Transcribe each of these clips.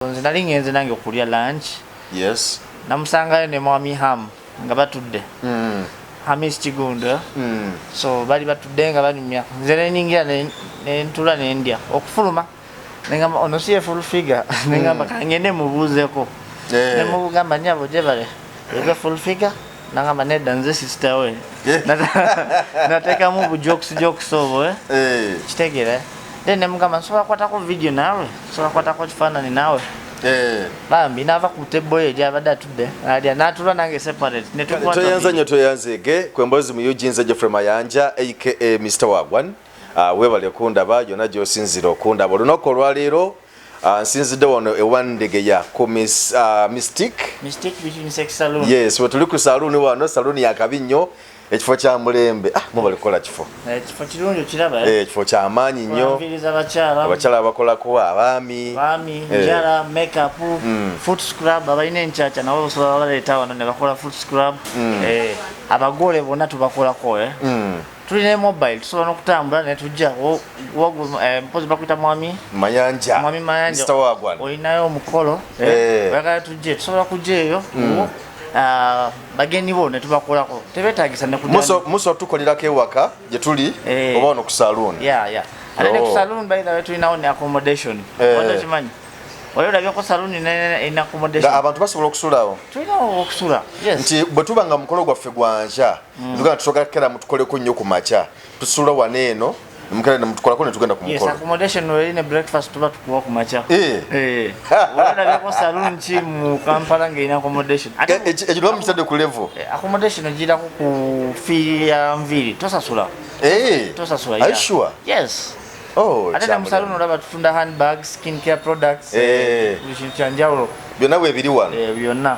Nze nali ngenze nange okulya lunch. Yes. Namusangayo ne Mwami Ham nga batudde. Hamis Kiggundu. So bali batudde nga banyumya. Nze ne nnyingira ne ntula ne ndya. Okufuluma ne ngamba ono si ye full figure. Ne ngamba kangende mubuuzeeko. Ne mugamba, "Nnyabo, gyebale. Ebe full figure?" Nangamba, "Nedda, nze sister we." Nateekamu bu jokes jokes obwo, eh? Kitegeera. Then ne mugamba, "Nsobola kukwatako video naawe? Nsobola kukwatako kifaananyi naawe?" Bambi n'ava ku table ye gy'abadde atudde alya n'atula nange separate ne tukwata Toyanza video. nnyo, toyanzeege kwembozi mu Eugene Jeffrey Mayanja, aka Mr Wagwan. Webale kundaba yonna gy'osinzira okundaba olunaku olwaleero. Nsinzidde wano ewandegeya ku Mystic Mystic Beauty Unisex Saloon. Yes, we tuli ku saluuni wano, saluuni yakabi nnyo, ekifo kya mulembe. Ah, mubale kukola kifo. Ekifo kirungi, okiraba, eh? Ekifo kyamaanyi nnyo. Nviiri abakyala. Abakyala abakolako, abaami. Baami, njala, makeup, foot scrub. Abalina enkyakya nabo basobola baleeta wano ne bakola foot scrub. Abagole bonna tubakolako, eh? Tulina mobile, tusobola n'okutambula ne tujja. Mpozi bakuyita mwami? Mayanja. Mwami Mayanja. Mr Wagwan. Olinayo omukolo, oyagala tujje, tusobola kujja eyo. Ah, bagenyi bo ne tubakolako, tebetagisa ne kujja. Muso tukolerako ewaka gye tuli oba wano ku saluuni? Yeah, ate ne ku saloon, by the way, tulinawo ne accommodation. Wadde okimanyi, oli olabyeko saloon ne accommodation? Nga abantu basobola okusulawo? Tulinawo okusula, yes. Nti bwe tuba nga mukolo gwaffe gwankya, tugenda tusooka kera mutukoleko nnyo ku makya, tusula wano eno mukera ne mutukolako ne tugenda ku mukolo. Accommodation weri ne breakfast tuba tukuwa ku makya. Eh. Olabyeko saloon ki mu Kampala ng'erina accommodation? Ate Ekyo tuba mukitadde ku level. Accommodation ogirako ku fee ya nviiri, tosasula. Tosasula. Are you sure? Yes. Oh, Ate ne mu saloon olaba tutunda handbags, skin care products, buli kintu kyanjawulo. Byonna bwebiri wano. Byonna.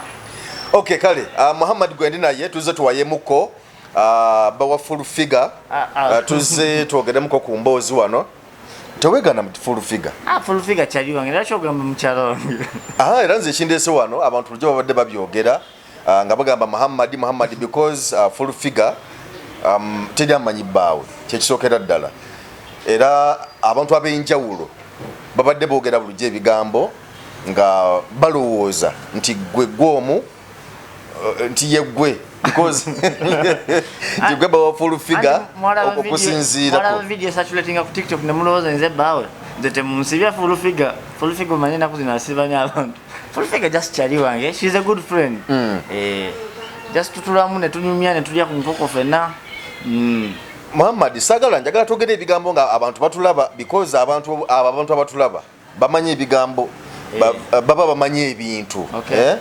Okay, kale, Muhammad gwendi naye tuzze tuwayemuko, bawa full figure. Ah, ah. Tuzze twogeremuko ku mboozi wano. Tewegana full figure? Ah, full figure kyali wange, era kyogamba mukyala wange. Aha, era nze ekindeese wano, abantu bulijjo babadde babyogera, nga bagamba Muhammad, Muhammad, because full figure teri amanyi bbaawe, kyekisookera ddala. Era abantu ab'enjawulo babadde boogera bulijjo ebigambo nga balowooza nti gwe gwomu, nti ye gwe, because nti gwe bawa full figure. Anti mwalaba Okusinziira mwalaba ku video circulating ku TikTok ne mulowooza nze bbaawe. Nze temunsibya full figure. Full figure omanyi ennaku zino asiba nnyo abantu. Full figure just kyali wange, she's a good friend. Just tutulamu ne tunyumya ne tulya ku nkoko ffenna. Muhammad, sagala, njagala twogere ebigambo nga abantu batulaba, because abantu abo, abantu abatulaba bamanyi ebigambo, baba bamanyi ebintu. Eh?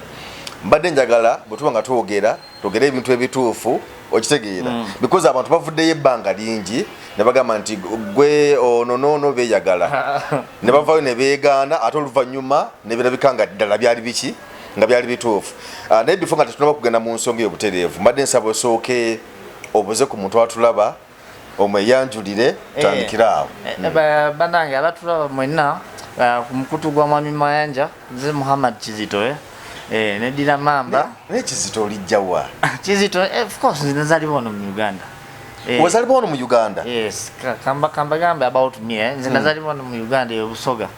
Mbadde njagala bwe tuba nga twogera, twogere ebintu ebituufu, okitegeera? Because abantu bavuddeyo ebbanga lingi ne bagamba nti gwe ono noono beeyagala, ne bavayo ne beegaana, ate oluvannyuma ne birabika nga ddala byali biki, nga byali bituufu. Ah, naye before nga tetunaba kugenda mu nsonga eyo butereevu, mbadde nsaba osooke obuze ku muntu atulaba, omweyanjulire, tandikira awo. Bannange abatulaba mwenna, ku mukutu gwa Mwami Mayanja, nze Muhammad Kizito, eh? Neddira Mamba. Naye Kizito olijjawa? Kizito, of course nze nazaalibwa wano mu Uganda. Wazaalibwa wano mu Uganda? Yes, kambagambe about me, eh? Nze nazaalibwa wano mu Uganda, eyo Busoga,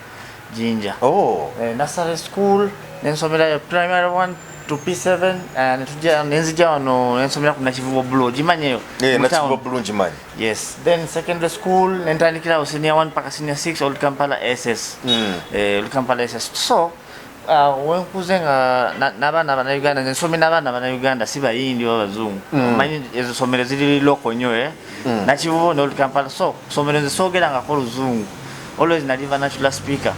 Jinja. Oh. Nursery school nensomerayo primary 1 to P7, netujja nenzija wano nensomera ku Nakivubo Blue, ogimanyi eyo? Mu Nakivubo town. Blue ngimanyi. Yes, then secondary school nentandikirawo senior 1 paka senior 6, Old Kampala SS. Old Kampala SS. So wenkuze nga n'abaana Bannayuganda, nze nsomye n'abaana Bannayuganda, si Bayindi oba Bazungu. Omanyi ezo somero ziri local nnyo, eh? Nakivubo ne Old Kampala. So somero nze soogerangako Luzungu, always nali vernacular speaker.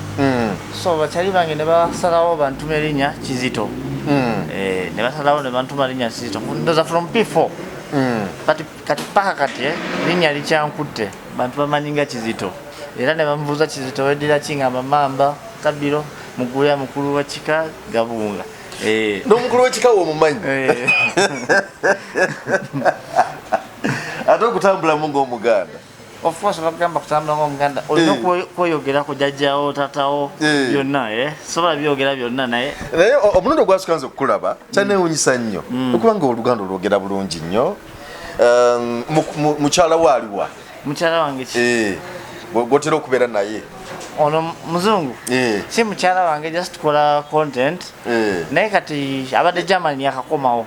So bakyali bange ne basalawo bantuma erinnya Kizito. Ne basalawo ne bantuma linnya Kizito, ndoza from P4. Kati paka kati, linnya likyankutte, bantu bamanyi nga Kizito, era ne bamubuuza, "Kizito weddira ki?" Ngamba Mamba Kabiro Mugulya, mukulu wa kika Gabunga. N'omukulu w'ekika womumanyi? Eh. Ate okutambulamu ng'Omuganda? Of course, bagamba kutambula ng'Omuganda olina kweyogerako jjajjawo, tatawo, byonna, eh? Sobola byogera byonna naye. Naye omulundi ogwasooka nze okukulaba kyanewunyisa nnyo, okubanga Oluganda olwogera bulungi nnyo. Mukyala wo aliwa? Mukyala wange ki? Gwotera okubeera naye. Ono muzungu si mukyala wange, just kola content. Naye kati abadde Germany, yakakomawo.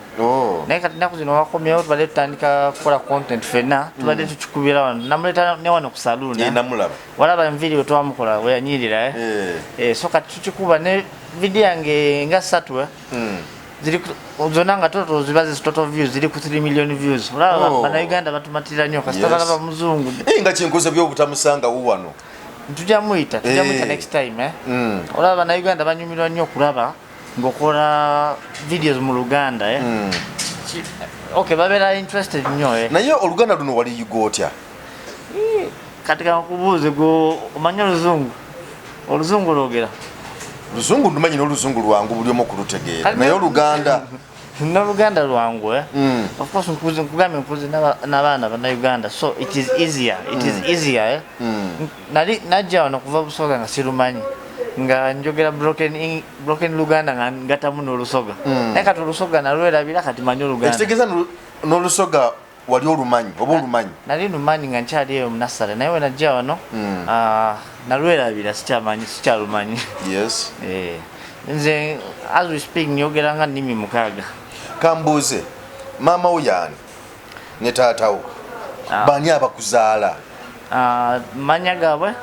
Naye kati ennaku zino wakomyewo, tubadde tutandika kukola content fenna, tubadde tukikubira wano, namuleeta ne wano ku saloon. Namulaba. Walaba enviiri we twamukola weyanyirira, eh? So kati tukikuba ne video yange nga ssatu, eh? Ziri zonna nga total ziba zi total views ziri ku 3 million views, olaba. Bannayuganda batumatira nnyo kasita balaba muzungu. Nga kyenkoze byobutamusangawo wano. Tujja muyita, tujja muyita next time, eh? Olaba bannayuganda banyumirwa nnyo okulaba ng'okola videos mu Luganda, eh? Okay, babeera interested nnyo, eh? Naye oluganda luno waliyiga otya? Kati kankubuuze, gwe omanyi oluzungu? Oluzungu olwogera? Luzungu ndumanyi, n'oluzungu lwangu buli omu okulutegeera, naye oluganda? N'oluganda lwangu, eh? Of course, nkuze, nkugambye nkuze n'abaana bannayuganda, so it is easier, it is easier, eh? Nali najja wano kuva Busoga nga sirumanyi, nga njogera broken Luganda nga ngatamu n'Olusoga. Naye kati Olusoga nalwerabira, kati manyi Oluganda. Ekitegeeza n'Olusoga wali olumanyi oba olumanyi? Nali lumanyi nga nkyali eyo munasale, naye we najja wano nalwerabira, sikyamanyi, sikyalumanyi. Eh, nze as we speak nyogera nga nnimi 6. Kambuuze, maama wo yaani ne taatawo? Baani abakuzaala? Manya gaabwe?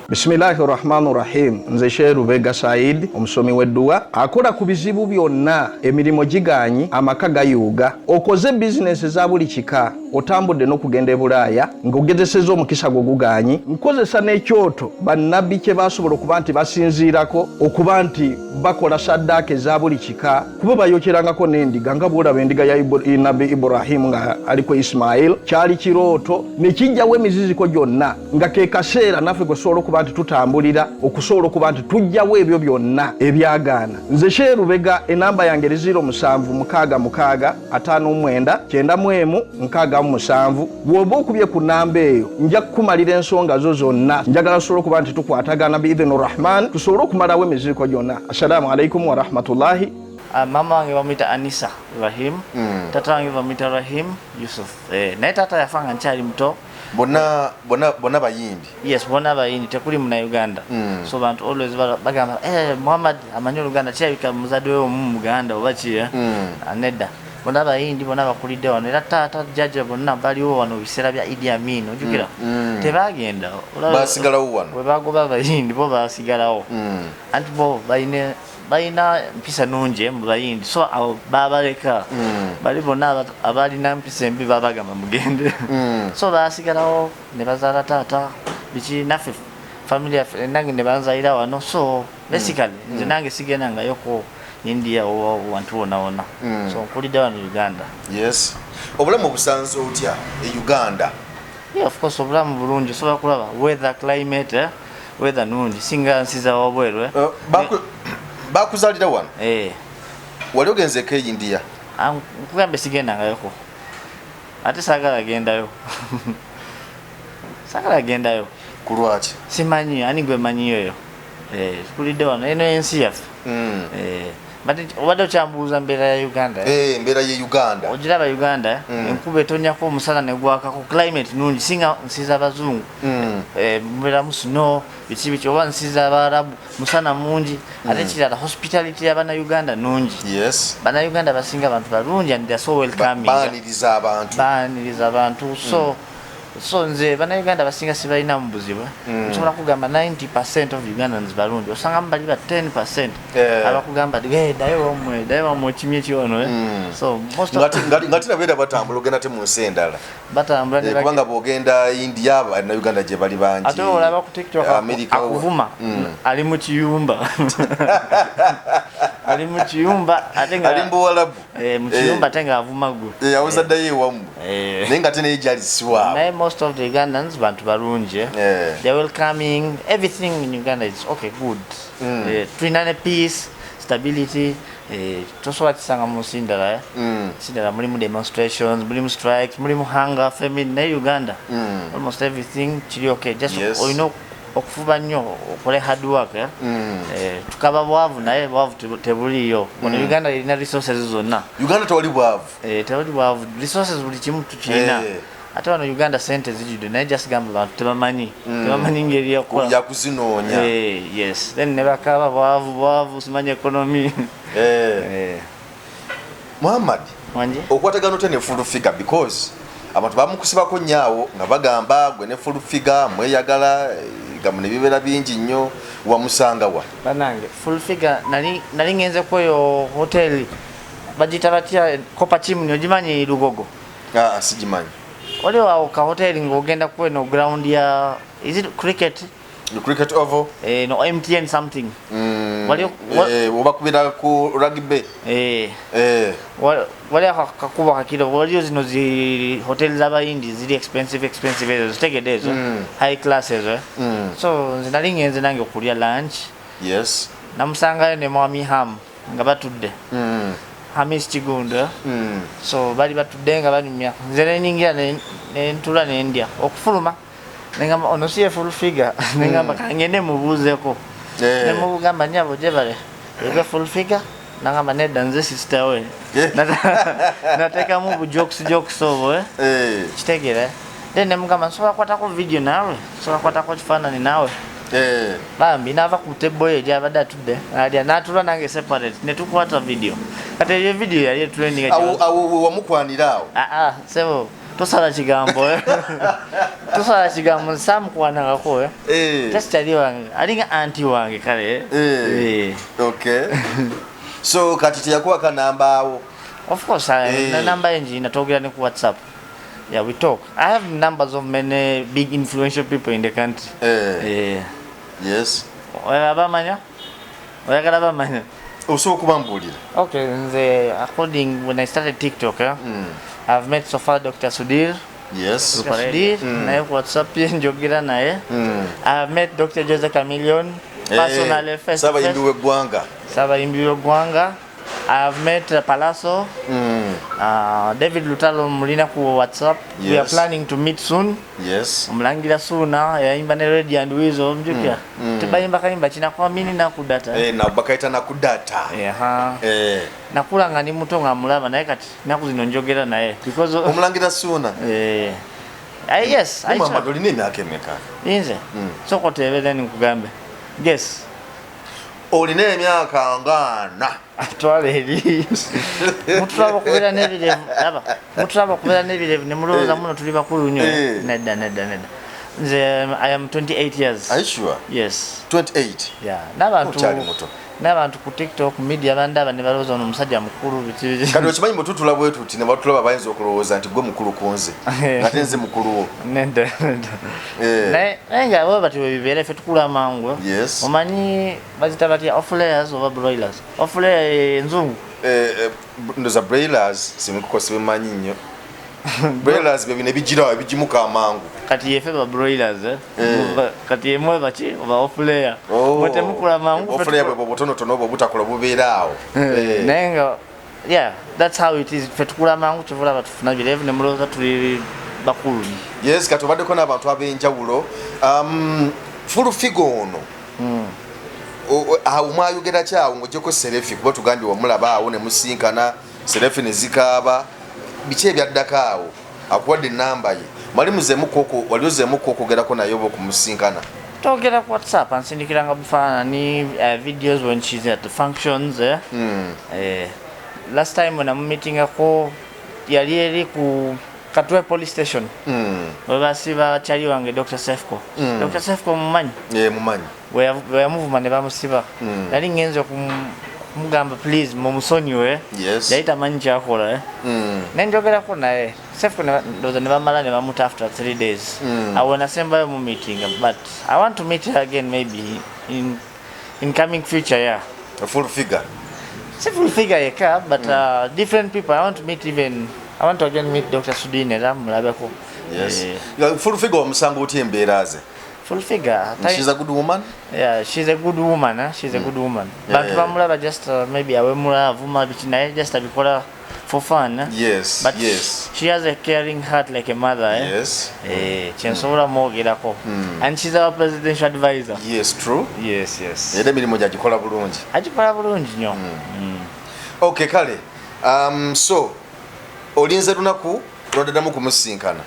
Bisimillahi rahmani rahim. Nze Sheikh Lubega Said, omusomi w'edduwa akola ku bizibu byonna. Emirimu giganyi, amaka gayuuga, okoze bizinesi eza buli kika, otambudde n'okugenda e Bulaaya ng'ogezeseza omukisa gwo guganyi. Nkozesa n'ekyoto bannabbi kye basobola okuba nti basinziirako okuba nti bakola saddaaka eza buli kika, kuba bayokyerangako n'endiga nga bwolaba endiga ya Nabbi Iburahimu nga aliko Isimayiri. Kyali kirooto ne kijjawo emiziziko gyonna, nga ke kaseera naffe kwe tusobola okuba nti tutambulira okusobola okuba nti tujjawo ebyo byonna ebyagaana. Nze Sheikh Lubega, enamba yange eri 0766 59 91 67. Bw'oba okubye ku namba eyo, nja kukumalira ensonga zo zonna. Njagala tusobole okuba nti tukwatagana biidhini Rahman, tusobole okumalawo emiziziko gyonna. Assalaamu alaikum warahmatullahi. Mama wange bamuyita Anisa Rahim. Tata wange bamuyita Rahim Yusuf, naye tata yafa nga nkyali muto. Bonna bonna bonna Bayindi? Yes, bonna Bayindi, tekuli Munauganda. So bantu always bagamba, eh, Muhammad amanyi Oluganda, kirabika muzadde we omu Muganda oba ki, eh? Ah, nedda, bonna Bayindi, bonna bakulidde wano, era taata, jjajja bonna baliwo wano biseera bya Idi Amin, ojjukira? Tebagenda. Basigalawo wano. Bwe bagoba Abayindi, bo basigalawo. Anti bo balina mpisa nungi, eh, mu Bayindi, so abo babaleka. Bali bonna abalina mpisa embi babagamba mugende. So basigalawo ne bazaala taata, biki, naffe family yaffe, nange ne banzalira wano. So basically nze nange sigendangayoko India oba wantu wonna wonna. So nkulidde wano Uganda. Yes, obulamu obusanze otya e Uganda? Yeah, of course, obulamu bulungi, osobola kulaba weather, climate, eh? Weather nungi singa nsi za wabweru, eh? Bakuzaalira wano? Eh. Wali ogenzeko e India? Ah, nkugambe sigendangayoko, ate saagala gendayo, saagala gendayo. Ku lwaki? Simanyi ani gwe manyiyo eyo. Eh, tukulidde wano, eno ensi yaffe. Eh, but obadde okyambuuza mbeera ya Uganda, eh? Eh, embeera ye Uganda. Ogiraba Uganda, eh? Enkuba etonyako, omusana negwakako, climate nungi singa nsi z'abazungu. Eh, mubeeramu snow, biki biki, oba nsi z'Abaarabu musana mungi. Ate kirala, hospitality y'Abannayuganda nungi. Bannayuganda basinga abantu balungi and they are so welcoming. Baaniriza abantu. Baaniriza abantu. So nze Bannayuganda basinga sibalinamu buzibu. Nsobola kugamba 90% of Ugandans balungi, osangamu bali ba 10% abakugamba, "Hey, dayo wamwe, dayo wamwe, okimye kiwano, eh?" So most of Nga tinabeera batambula ogenda te mu nsi endala. Batambula ne Kubanga bw'ogenda India, Bannayuganda gye bali bangi. Ate olaba ku TikTok America akuvuma ali mu kiyumba, ali mu kiyumba ate nga Ali mu Buwalabu. Eh, mu kiyumba ate nga avuma gwe. Eh, awuza ddayo ewammwe. Naye nga ate naye gyali si waabwe. Naye most of the Ugandans bantu balungi, eh? They're welcoming. Everything in Uganda is okay, good. Eh, tulina ne peace, stability, eh, tosobola kisanga mu nsi ndala, eh? Nsi ndala mulimu demonstrations, mulimu strikes, mulimu hunger, famine, naye Uganda almost everything kiri okay. Just olina okufuba nnyo, okole hard work, eh? Eh, tukaba bwavu, naye bwavu tebuliiyo wano. Uganda erina resources zonna. Uganda tewali bwavu. Eh, tewali bwavu, resources buli kimu tukirina. Ate wano Uganda sente zijjudde, naye just gamba bantu tebamanyi, tebamanyi ngeri yakukola. Yakuzinoonya. Eh, yes, then ne bakaaba bwavu bwavu, simanyi economy. Eh. Muhammad, Wanje? okwatagana otya ne Full Figure? Because abantu bamukusibako nnyo awo nga bagamba gwe ne Full Figure mweyagala, ebigambo ne bibeera bingi nnyo. Wamusanga wa? Banange, Full Figure nali ngenze kweyo hotel bagiyita batya, Copper Chimney, ogimanyi, Lugogo? Ah, sigimanyi. Waliwo awo ka hotel ng'ogenda kweno ground ya, is it cricket? The cricket oval? Eh, no, MTN something. Waliyo Obakubira ku rugby. Eh, wali ako kakubo kakiro, waliyo zino zi hotel z'abayindi ziri expensive expensive ezo, zitegedde ezo, high class ezo, eh? So nze nali ngenze nange okulya lunch. Namusangayo ne mwami Ham nga batudde, Hamis Kiggundu, eh? So bali batudde nga banyumya, nze nenyingira nentula nendya. Okufuluma nengamba, ono si ye Full Figure? Nengamba kangende mubuuzeko. Nemugamba, nyabo, gyebale, ebe Full Figure? Nangamba, nedda, nze sister we. Nateekamu bu jokes jokes obwo, eh? Kitegeera? Then nemugamba, nsobola kukwatako video naawe? Nsobola kukwatako kifaanani naawe? Bambi nava ku table ye gyabadde atudde alya, natula nange separate, netukwata video. Kati eyo video yali etrending. Awo wamukwanira awo? Ah, sebo, tosala kigambo, eh. Tosala kigambo, samukwanangako, eh. Just ali wange, alinga anti wange kale. Eh. Okay, so kati teyakuwaka namba awo? Of course, na namba yenji natogera ne ku WhatsApp. Yeah, we talk. I have numbers of many big influential people in the country. Oyagala bamanya? Oyagala bamanya? Osobola okubambuulira. Okay, nze according when I started TikTok, eh, I've met so far Dr. Sudhir. Dr. Sudhir, naye ku WhatsApp ye njogera naye. I've met Dr. Jose Chameleone personally, face to Saabayimbi face. w'eggwanga. Saabayimbi w'eggwanga. I've met Palaso, David Lutalo mulina ku WhatsApp. We are planning to meet soon. Omulangira Suuna yayimba ne Radio and Weasel, mjukira? Tebayimba kayimba kinakwamini nakudata. Eh, na bakayita nakudata. Eha. Nakula nga ndi muto nga mulaba, naye kati naku zino njogera naye because Omulangira Suuna? Eh. Yes, I Muhammad, olina emyaka emeka? Nze? Sooka oteebe then nkugambe. Guess. Olina emyaka nga 40. Twala eri. Mutulaba okubeera n'ebirevu, laba. Mutulaba okubeera n'ebirevu ne mulowooza muno tuli bakulu nnyo. Nedda, nedda, nedda. Nze I am 28 years. Are you sure? Yes. 28? Yeah. N'abantu Okyali muto. N'abantu ku TikTok media bandaba ne balowooza ono omusajja mukulu, biki biki. Kati okimanyi bwe tutula bwe tuti ne batulaba bayinza okulowooza nti gwe mukulu ku nze, ate nze mukulu wo. Nedda, nedda. Naye nga bwe batyo bwe bibeera, ffe tukula mangu. Omanyi bazita batya, off layers oba broilers? Off layer enzungu. Eh, ndoza broilers, simikuko sibimanyi nnyo. Broilers bye bino ebigirawo ebigimuka amangu. Kati yefe ba broilers, eh? Eh. Kati yemwe baki oba off layer. Oh. Mwe temukula mangu. Off layer bwe butonotono obwo obutakola bubeera awo. Naye nga yeah, that's how it is. Ffe tukula mangu, kyova batufuna birevu ne mulowooza tuli bakulu. Yes, kati obaddeko n'abantu ab'enjawulo. Full Figure ono, awo mwayogera ki awo ng'oggyeko selfie? Kuba tugambye wamulaba awo ne musinkana, selfie ne zikaaba. Biki ebyaddako awo? Akuwadde enamba ye, mwali muzeemukko, wali ozeemukko okwogerako naye oba okumusinkana? Twogera ku WhatsApp, ansindikiranga bufaanani, videos when she's at the functions, eh? Last time when amumeetingako yali eri ku Katwe police station, webasiba kyali wange Dr. Sefco. Dr. Sefco mumanyi? Eh, mumanyi. Bwe yamuvuma ne bamusiba, nali ngenze okumugamba please mumusonyiwe. Yali tamanyi kyakola, eh? Nenjogerako naye Sefco, ndowooza ne bamala ne bamuta after 3 days. Awo nasembayo mu meeting, but I want to meet her again maybe in coming future, yeah. A Full Figure? Si Full Figure yekka, but different people I want to meet. Even I want to again meet Dr. Sudin era mulabeko. Yes. Eh, Full Figure wamusanga otya, embeera ze? Full Figure She's a good woman. Yeah, she's a good woman, eh? She's a good woman. Bantu bamulaba just maybe awemula, avuma biki, naye just abikola for fun, eh? But she has a caring heart like a mother, eh? Eh, kyensobola mwogerako, and she's our presidential advisor. Yes, true. Yes. Era emirimu gyagikola bulungi. Agikola bulungi nnyo. Okay, kale, so olinze lunaku Lwaddamu kumusinkana?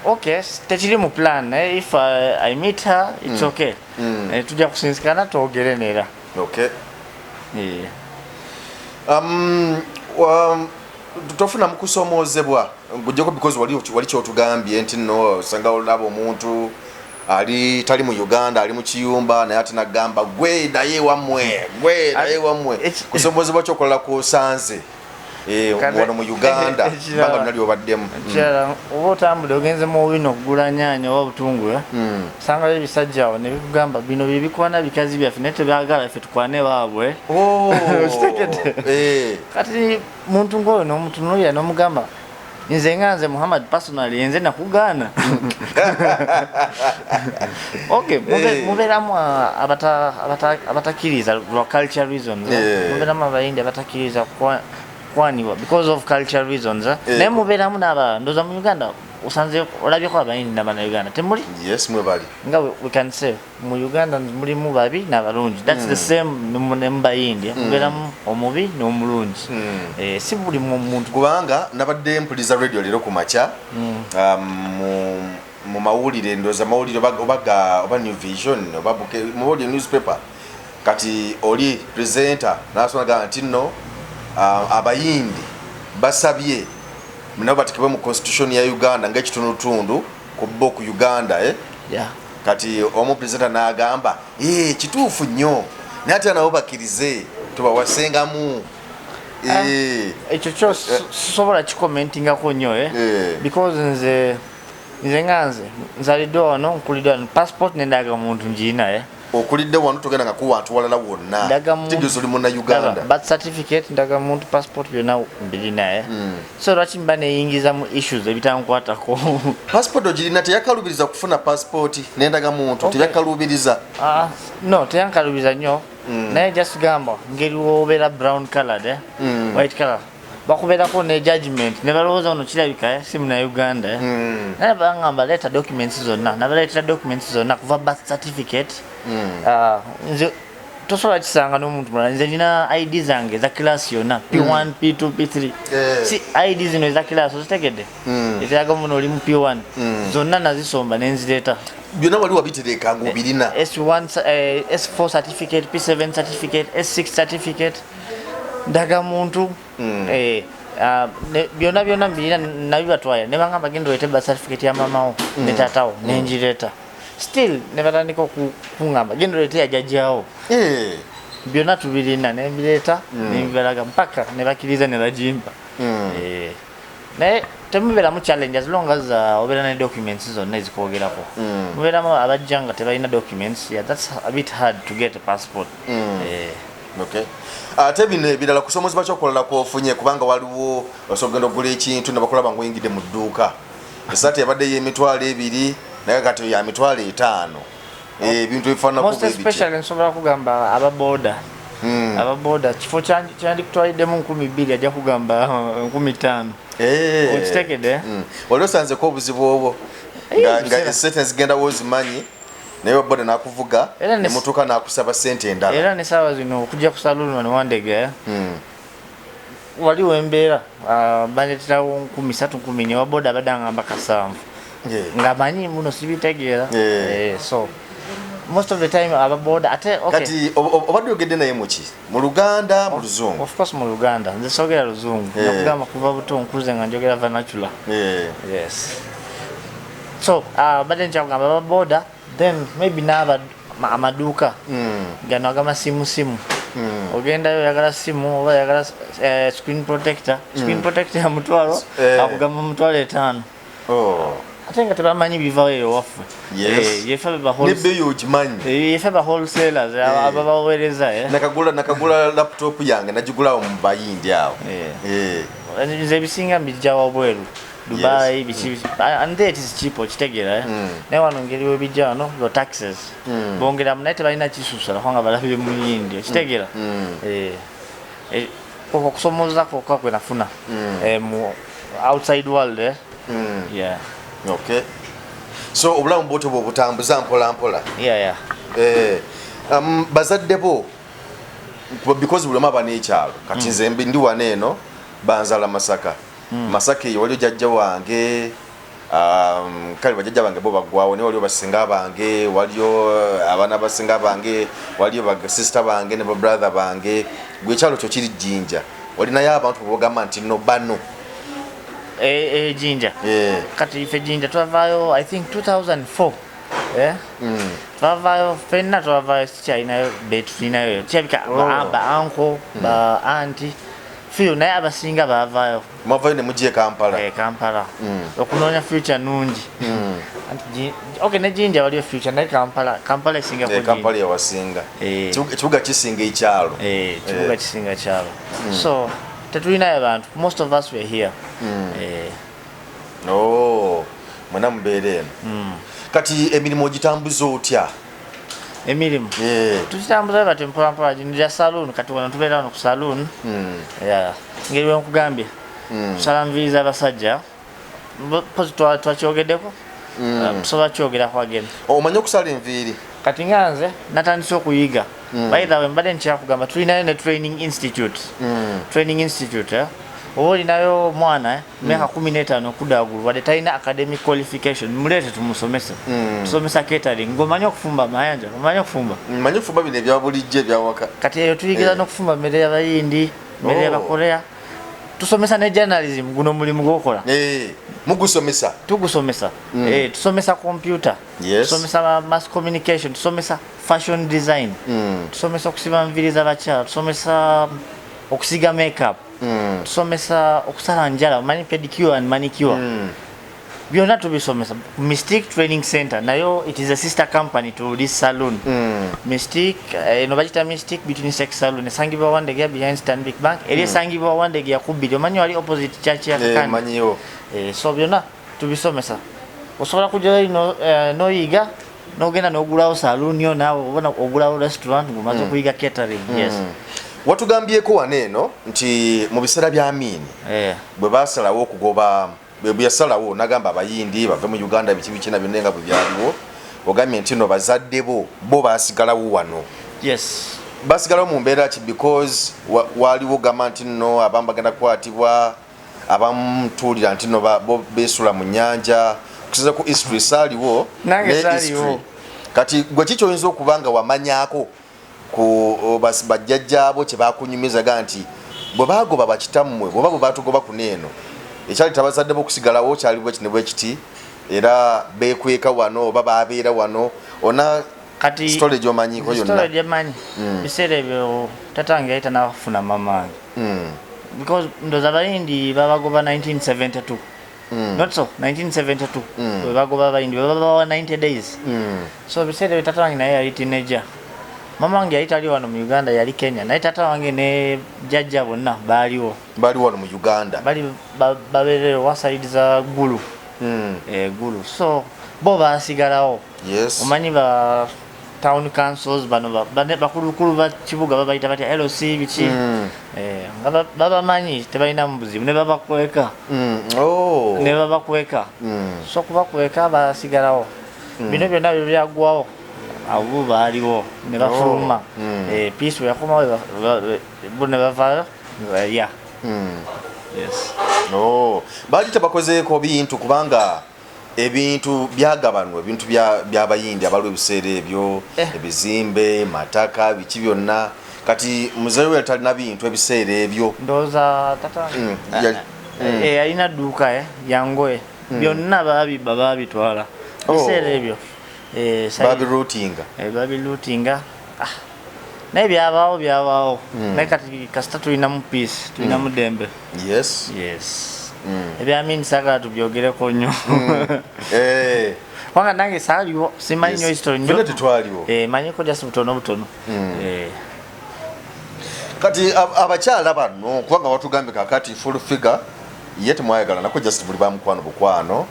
Okay, tekiri mu plan, naye if I meet her, it's okay. Tujja kusinsikana twogere neera. Yeah. Tofuna mukusomoozebwa ngujjako, because wali kyotugambye nti no osanga olaba omuntu ali tali mu Uganda, ali mu kiyumba, naye ate nagamba gwe naye wammwe, gwe naye wammwe. Kusomoozebwa kyokolala kuosanze wano mu Uganda banga lyonna lyobaddemu? Ekirala, oba otambudde ogenze mu Owino okugula nyaanya oba butungulu, sangayo ebisajja awo ne bikugamba bino bye bikwana bikazi byaffe, naye tebyagala ffe tukwane baabwe. Oh. Okitegedde? Kati muntu ngaoyo n'omutunuulira n'omugamba, nze nga nze Muhammad personally, nze nakugaana? Okay, mubeeramu abatakkiriza lwa culture reasons. Mubeeramu Abayindi abatakkiriza kwanibwa because of culture reasons. Naye mubeeramu n'abalala. Ndowooza mu Uganda osanze olabyeko Abayindi n'Abannayuganda, temuli? Yes, mwebali. Nga we can say mu Uganda mulimu babi n'abalungi. That's the same ne mu Bayindi, mubeeramu omubi n'omulungi. Si buli muntu. Kubanga nabadde mpuliza radio leero ku makya, mu mawulire, ndowooza mawulire oba New Vision oba mu mawulire newspaper. Kati oli presenter nasonaga nti nno Abayindi basabye nabo batekebwe mu constitution ya Uganda ng'ekitundutundu ku bo ku Uganda, eh? Kati omu presenter n'agamba, "Eh, kituufu nnyo, naye ate nabo bakkirize tubawasengamu." Ekyo kyo sisobola kicommentingako nnyo, eh? Because nze nga nze nzaliddwa wano, nkuliddwa wano, passport nendaga muntu ngiina, eh? Okulidde wano, togenda nga kuwantu walala wonna? Tegeeza oli Munnauganda? Birth certificate, ndaga muntu, passport, byonna mbirina, eh? So lwaki mba neyingiza mu issues ebitankwatako? Passport ogirina? Teyakalubiriza kufuna passport nendaga muntu? Teyakalubiriza? Ah, no, teyankalubiza nnyo, naye just gamba ngeri wobeera brown colored, eh? White color, bakubeerako ne judgment ne balowooza ono kirabika, eh, si Munnauganda, eh? Naye bangamba leeta documents zonna, nabaleetera documents zonna kuva birth certificate. Ah, nze tosobola kisanga n'omuntu mulala, nze nina ID zange eza class yonna, P1, P2, P3. Si ID zino eza class, ozitegedde? Eziraga muno oli mu P1. Zonna nazisomba nenzireeta. Byonna wali wabitereka ngaobirina? S1, S4 certificate, P7 certificate, S6 certificate, ndaga muntu. Ah, byonna byonna mbirina, nabibatwala ne bagamba genda oleete birth certificate ya mamawo ne taatawo, nengireeta. Still ne batandika kuŋŋamba genda oleete ya jjajjaawo. Byonna tubirina, nembireeta, nembibalaga mpaka ne bakkiriza ne bagimpa. Naye temubeeramu challenge as long as obeera ne documents zonna ezikwogerako. Mubeeramu abajja nga tebalina documents. Yeah, that's a bit hard to get a passport. Okay. Ate bino ebirala, kusomozebwa kyokulala kwofunye? Kubanga waliwo osobola ogenda okugula ekintu ne bakulaba ngaoyingidde mu dduuka, esaati yabadde y'emitwalo 2, naye kati ya 50,000. Ebintu ebifaananako Most bwe bityo. especially nsobola kugamba ababoda. Ababoda, kifo kyandikutwaliddemu 2000, ajja kugamba 5000. Okitegedde? Wali osanzeko obuzibu obwo? Eh, Nga biseera. esente zigendawo ozimanyi, naye waboda nakuvuga Era nemutuuka nakusaba sente endala. Era ne saawa zino okujja ku saluuni wano Wandege, wali wembeera, bandeeterawo 3000, 4000, waboda abadde angamba 700. Nga manyi muno sibitegeera. So most of the time ababoda ate, okay. Kati obadde oyogedde naye muki? Mu Luganda, mu Luzungu? Of course mu Luganda, nze soogera Luzungu. Nakugamba kuva buto nkuze nga njogera vernacular. Yes, so badde nkyakugamba ababoda, then maybe n'aba amaduuka gano agamasimusimu. Ogendayo oyagala simu oba oyagala screen protector, screen protector ya 500, akugamba 50,000. Oh. Ate nga tebamanyi bivayo eyo waffe. Yefe ba Nebbeeyi ogimanyi. Yefe ba wholesalers ababaweereza, eh. Nakagula laptop yange, nagigulawo mu Bayindi awo. Nze ebisinga mbijja wabweru, Dubai, biki biki. And there it is cheap, okitegeera, eh? Naye wano ngeri webijja wano, your taxes bongeramu, naye tebalina kisusala kubanga balabye mu Yindi, okitegeera? Okwo okusomooza kwokka kwe nafuna mu outside world, eh? Yeah. Okay, so obulamu bwotyo bwobutambuza mpola mpola? Yeah. Bazadde bo, because buli omu aba n'ekyalo, kati nze ndi wano eno, banzala Masaka. Masaka eyo waliyo jajja wange, kale bajjajja bange bo baggwawo, naye waliyo basinga bange, waliyo abaana basinga bange, waliyo basisita bange ne babrother bange. Gwe ekyalo kyo kiri Jjinja, walinayo abantu bogamba nti no bano? Jinja? Kati ife Jinja twavaayo, I think 2004, eh? Twavaayo fenna, twavaayo, sikyalinayo betulinayo kirabika. Oh. Ba uncle, ba auntie few, naye abasinga baavaayo. Mwavayo ne mujja e Kampala? Eh, Kampala, okunoonya future nungi. Anti okay, ne Jinja waliyo future, naye Kampala esingako. Kampala yawasinga. Ekibuga kisinga ekyalo. Eh, kibuga kisinga kyalo, so tetulinayo bantu, most of us were here. Eh. Oh, mwena mubeera eno. Kati emirimu ogitambuza otya? Emirimu tukitambuza bati mpolampola, gino gya saloon. Kati wano tubeera wano ku saloon. Yeah. Ngeri wenkugambye, tusala nviiri z'abasajja. Pozi twakyogeddeko. Tusobola kyogerako again. Omanyi okusala enviiri? Kati nga nze natandise okuyiga. By the way, mbadde nkyakugamba, tulinayo ne training institute. Training institute, eh? Oba olinayo omwana, myaka 15 okudda waggulu, wadde talina academic qualification, muleete tumusomese. Tusomesa catering. Ng'omanyi okufumba mayanja? Omanyi okufumba? Manyi okufumba bino ebya bulijjo ebyawaka. Kati eyo tuyigiza n'okufumba mmere y'abayindi, mmere y'abakorea. Tusomesa ne journalism, guno omulimu gwokola. Eh, mugusomesa? Tugusomesa. Eh, tusomesa computer, tusomesa mass communication, tusomesa fashion design, tusomesa okusiba nviiri z'abakyala, tusomesa okusiga makeup, tusomesa okusala njala, omanyi pedicure and manicure. Byonna tubisomesa. Mystique Training Center nayo, it is a sister company to this saloon. Mystique, eno bagita Mystique Beauty Unisex Saloon, esangibwa Wandegeya behind Stanbic Bank, eri esangibwa Wandegeya kubbiri, omanyi wali opposite church ya Kakandi. Manyiyo. Eh, so byonna tubisomesa. Osobola kujjayo noyiga nogenda nogulawo saloon yo naawe, oba ogulawo restaurant ng'omaze okuyiga catering, yes. Watugambyeko wano eno nti mu biseera bya Amiini, bwe basalawo okugoba, bwe yasalawo nagamba abayindi bave mu Uganda, biki biki na byonna nga bwe byaliwo, ogambye nti no bazadde bo bo basigalawo wano. Yes. Basigalawo mu mbeera ki? Because waaliwo gamba nti nno abamu bagenda kukwatibwa, abamu tuwulira nti nno bo beesula mu nnyanja, okusinza ku history saaliwo. Nange ne saaliwo. history. Kati gwe ki kyoyinza okuba nga wamanyako ku bajjajjaabo kye bakunyumizaga nti bwe bagoba bakitammwe, bweba bwe batugoba kuno eno, ekyali tabazadde bo okusigalawo kyali bwe kino bwe kiti, era beekweka wano oba babeera wano ona? Kati story gy'omanyiiko yonna? Story gyemanyi, biseera ebyo tatange yali tanafuna mama wange, because ndoza abayindi babagoba 1972. Not so, 1972 bwe bagoba abayindi, bababawa 90 days. So biseera ebyo tata wange naye yali teenager, mama wange yali tali wano mu Uganda, yali Kenya, naye tata wange ne jjajja bonna baaliwo. Bali wano mu Uganda? Bali babeerera wa side za Gulu. Eh, Gulu. So bo basigalawo. Omanyi ba town councils bano, bakulukulu ba kibuga babayita batya, LC biki. Eh, nga babamanyi tebalinamu buzibu ne babakweka. Oh. Ne babakweka. So kubakweka basigalawo. Bino byonna bye byaggwawo, abo baaliwo ne bafuluma. Eh, peace bwe yakomawo, bo ne bavaayo ne balya. Yes. Oh. Baali tebakozeeko bintu, kubanga ebintu byagabanwa, ebintu by'abayindi abaliwo ebiseera ebyo. Ebizimbe, mataka, biki byonna. Kati muzeeyi we talina bintu ebiseera ebyo? Ndowooza tata yalina dduuka yangoye, byonna baabibba, baabitwala biseera ebyo. Eh, Babiruutinga? Babiruutinga. Ah, naye byabaawo, byabaawo, naye kati kasita tulinamu peace, tulinamu ddembe. Yes. Ebyamini saagala tubyogereko nnyo. Kubanga nange saaliwo, simanyi nnyo history nnyo. Ffenna tetwaliwo. Eh, manyiko just butono butono. Kati abakyala bano, kubanga watugambye kakati full figure ye temwayagala nako, just buli bamukwano bukwano,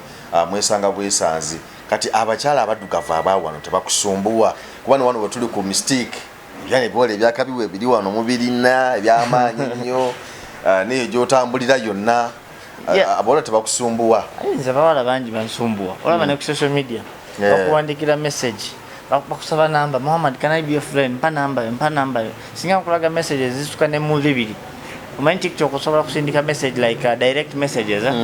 mwesanga bwesanzi. Kati abakyala abaddugavu abawano tebakusumbuwa? Kuba ne wano wetuli ku Mystique, ebyana ebiwala ebyakabiwa ebiri wano mubirina ebyamaanyi nnyo, neyo gyotambulira yonna. Abawala tebakusumbuwa? Nze abawala bangi bansumbuwa, olaba ne ku social media. Bakuwandikira message, bakusaba namba, "Muhammad, can I be your friend? Mpa namba yo, mpa namba yo." Singa nkulaga message ezisuka ne mu 200. Omanyi TikTok osobola kusindika message like direct messages, eh?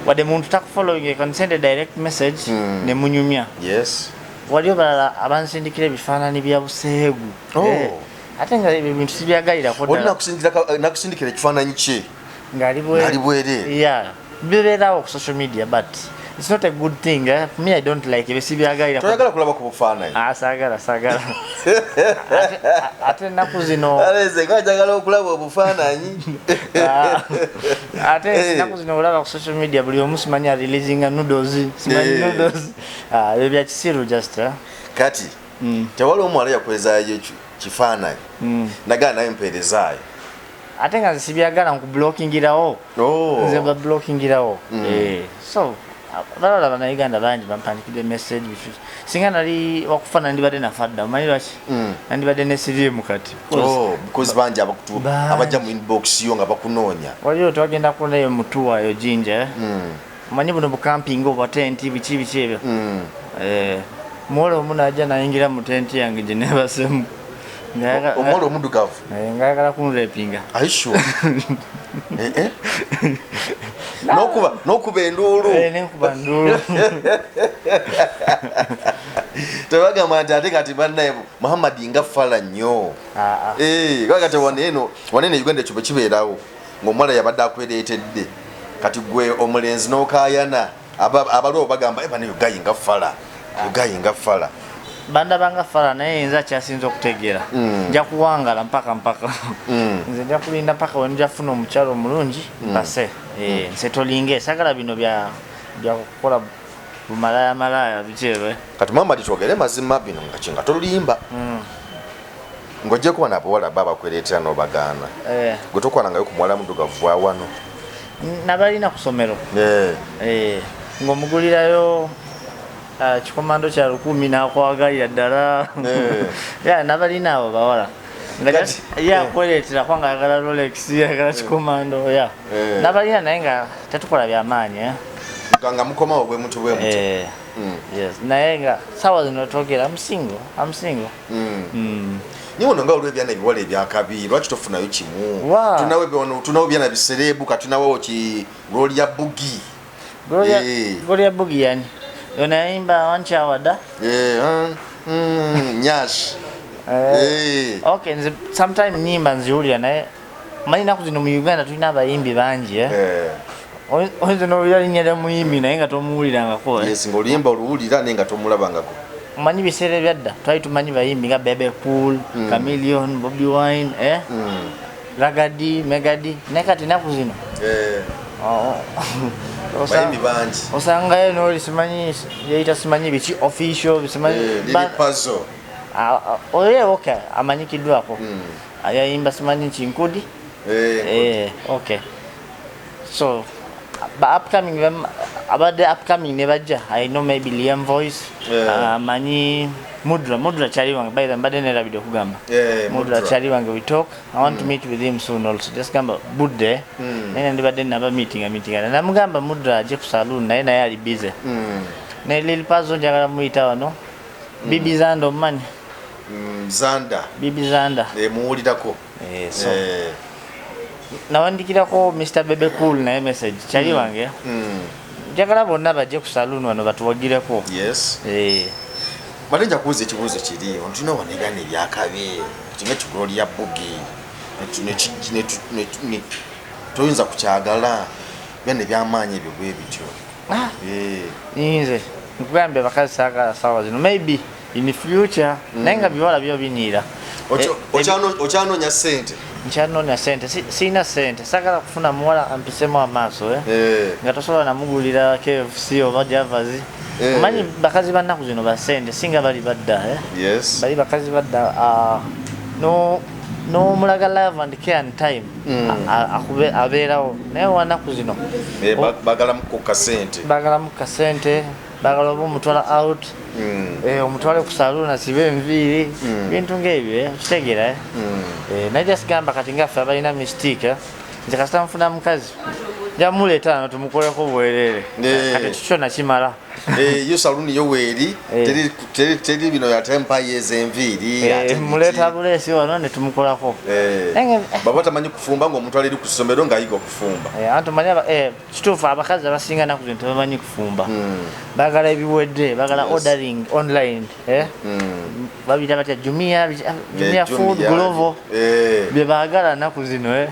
Wadde muntu takufollowing, you can send a direct message ne munyumya. Waliyo balala abansindikira ebifaananyi bya buseegu. Oh. Eh, ate nga ebyo bintu sibyagalirako Oli ddala. Nakusindikira ekifaananyi kye ng'ali bwereere. Ng'ali bwereere. Yeah, bibeerawo ku social media, but it's not a good thing, eh? Me, I don't like ebyo, sibyagalirako. Toyagala kulaba ku bufaananyi? Ah, saagala, saagala. Ate ennaku zino Aleze nga njagala okulaba obufaananyi. Ah, ate Eh. ennaku zino olaba ku social media buli omu simanyi areleasinga nudes, simanyi Eh. nudes. Ah, ebyo bya kisiru just, eh? Kati tewali omuwala yakwezaayo kifaananyi nagala naye mpeerezaayo? Ate nga nze sibyagala, nkublockingirawo. Oh. Nze bablockingirawo. Eh, so balala bannayuganda bangi bampandikidde message singa nali wakufa nandibadde nafa dda. Omanyi lwaki? Nandibadde ne siriimu kati. Oh, because bangi Bangi. abajja mu inbox yo nga bakunoonya. Waliwo twagenda kunayo mutuwayo Jinja, eh? Omanyi buno bucamping obwa tenti, biki biki ebyo. Eh, muwala omu najja nayingira mu tenti yange gye nebasemu. Omuwala omuddugavu? Ngayagala kunrapinga. Are you sure? Eh, eh? N'okuba enduulu? Eh, nenkuba nduulu. Tebagamba nti ate kati bannaye Muhammadi nga fala nnyo? Ah, ah. Eh, kubanga kati wano eno Uganda ekyo bwe kibeerawo ng'omuwala yabadde akwereetedde, kati gwe omulenzi n'okaayana, abaliwo bagamba, "Eh, bano guy nga fala, guy nga fala." Bandabanga fala, naye nze akyasinza okutegeera, nja kuwangala mpaka mpaka. Nze nja kulinda mpaka we nja funa omukyalo omulungi mpase. Eh, nsetolinge, sagala bino bya kukola bumalaya malaya biki ebyo. Kati Muhammadi, twogere mazima bino nga kinga tolimba, ng'ojjeko wano abawala ba bakwereetera n'obagaana, Eh, gwe tokwalangayo ku muwala muddugavu wa wano? Nabalina ku ssomero. Eh, Eh, ng'omugulirayo kikomando kya 1000 n'akwagalira ddala. Eh. Ya, nabalina abo bawala nga ye akwereetera kubanga ayagala Rolex, ayagala kikomando ya. Eh. Nabalina, naye nga tetukola byamaanyi, eh. Nga mukomawo bwe muti bwe muti. Eh, yes, naye nga sawa zino twogera, I'm single, I'm single. Niye wano nga waliwo ebyana ebiwala ebyakabi, lwaki tofunayo kimu? Wa. Tunawo ebyana biserebu, kati tunawo ki Gloria Bugi. Gloria, Eh. Gloria Bugi yani ono yayimba wankyawada? Eh, nyash. Eh. Okay, nze sometime nyimba nziwulira, naye manyi naku zino mu Uganda tulina abayimbi bangi, eh? Eh. Oyinza n'owulira linnya lya muyimbi naye nga tomuwulirangako, eh? Yes, ng'oluyimba oluwulira naye nga tomulabangako. Omanyi biseera ebyadda twali tumanyi bayimbi nga Bebe Cool, Chameleon, Bobi Wine, eh? Ragga Dee, Mega Dee, naye kati naku zino Eh, oh, bayimbi bangi. Osangayo noli simanyi yeyita simanyi biki official simanyi Eh, Lil Pazo. Ah, ah, oyo okay, amanyikiddwako, yayimba simanyi kinkudi. Eh, Eh, okay, so ba upcoming abadde upcoming ne bajja, I know maybe Liam Voice. Amanyi Mudra, Mudra kyali wange, by the way, mbadde nerabidde okugamba. Eh, Mudra Mudra. kyali wange, we talk. I want to meet with him soon also, just gamba budde, naye nandibadde naba meeting meeting namugamba Mudra ajje ku saloon, naye naye ali busy. Ne Lil Pazo njagala muyita wano. Bibi Zanda omumanyi? Zanda. Bibi Zanda. Eh, muwulirako. Eh, so Eh, nawandikirako Mr Bebe Cool naye message, kyali wange. Njagala bonna bajje ku saloon wano batuwagireko. Yes. Eh, Bate nja kubuuza ekibuuzo kiri tulina wano ebyana ebyakabi kinga ki Gloria Bugi, toyinza kukyagala byana ebyamaanyi ebyo bwe bityo? Ah, Eh, nze nkugambye abakazi saagala sawa zino, maybe in the future, naye nga biwala byo biniira. Eh, Okyanoonya ssente? Nkyanoonya sente. Sirina sente, saagala kufuna muwala ampisemu amaaso, eh? Eh, Nga tosobola namugulira KFC oba Javas. Eh. Omanyi bakazi bannaku zino basente singa bali badda, eh? Yes. Bali bakazi badda, ah, no nomulaga love and care and time, abeerawo, naye wanaku zino Eh, bagalamu ku kasente. Bagalamu kasente, bagala oba omutwala out, eh, omutwale ku saloon asibe enviiri, bintu ngaebyo, eh, okitegeera, eh? Eh, naye just gamba kati ngaffe abalina mistake, eh, nze kasita nfuna mukazi njamuleeta ano tumukoleko bwerere. Eh. Kati ekyo kyonna kimala. Yo saluni yo weeri, teri bino ate mpayo ezenviiri. Muleeta buleesi wano ne tumukolako. Baba tamanyi kufumba, ng'omuntu ali ku ssomero ng'ayiga okufumba. Anti omanyi kituufu, abakazi abasinga naku zino tebamanyi kufumba, baagala ebiwedde, baagala ordering online. Babiyita batya? Jumia, Jumia Food, Glovo, bye baagala naku zino.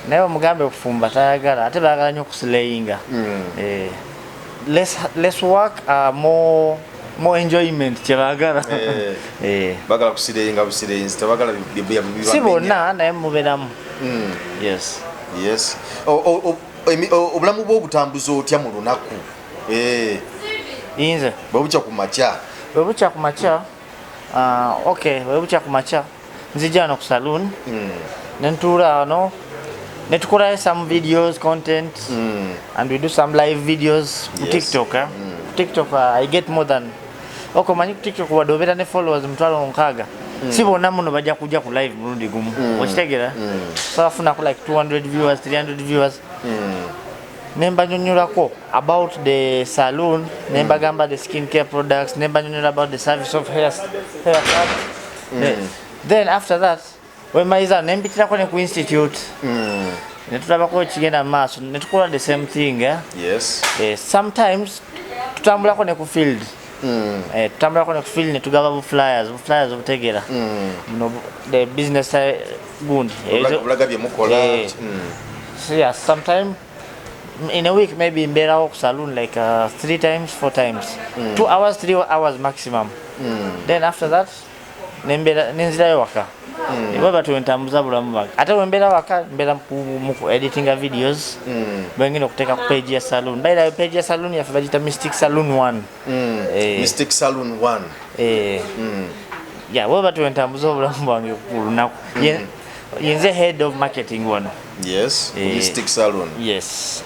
Naye omugambe okufumba tayagala, ate baagala nnyo okuslayinga. Less work, more enjoyment kyebaagala. Bagala kuslayinga buslayinzi, tebagala. Si bonna, naye mubeeramu. Yes. Yes. Obulamu bwe obutambuza otya mu lunaku? Nze? Bwe bukya ku makya. Bwe bukya ku makya, okay, bwe bukya ku makya nzija wano ku saloon, nentuula wano netukolayo some videos, content, and we do some live videos ku TikTok. Ku TikTok, I get more than, okay, omanyi ku TikTok wadde obeera ne followers 600,000, si bonna muno bajja kujja ku live mulundi gumu, okitegeera? So afunako like 200 viewers, 300 viewers, nembanyonyolako about the saloon, nembagamba the skin care products, nembanyonyola about the service of hair cut. Then after that wemaliza nempitirako ne ku institute, netulabako ekigenda mu maaso, netukola the same thing, eh? Yes. Sometimes tutambulako ne ku field. Tutambulako ne ku field netugaba bu flyers, bu flyers obutegeera buno the business, gundi. Obulaga bye mukola. So yeah, sometime in a week maybe mbeerawo ku saloon like three times, four times, 2 hours, 3 hours maximum. Then after that nembeera nenzirayo waka. Bwe batyo ntambuza bulamu bwange. Ate bwe mbeera waka mbeera mu ku editinga videos bwengenda okuteeka ku page ya saloon. By the way, page ya saloon yaffe bagiyita Mystic Saloon 1. Mystic Saloon 1. Yeah, bwe batyo ntambuza obulamu bwange ku lunaku. Yenze head of marketing wano. Mystic Saloon. Yes,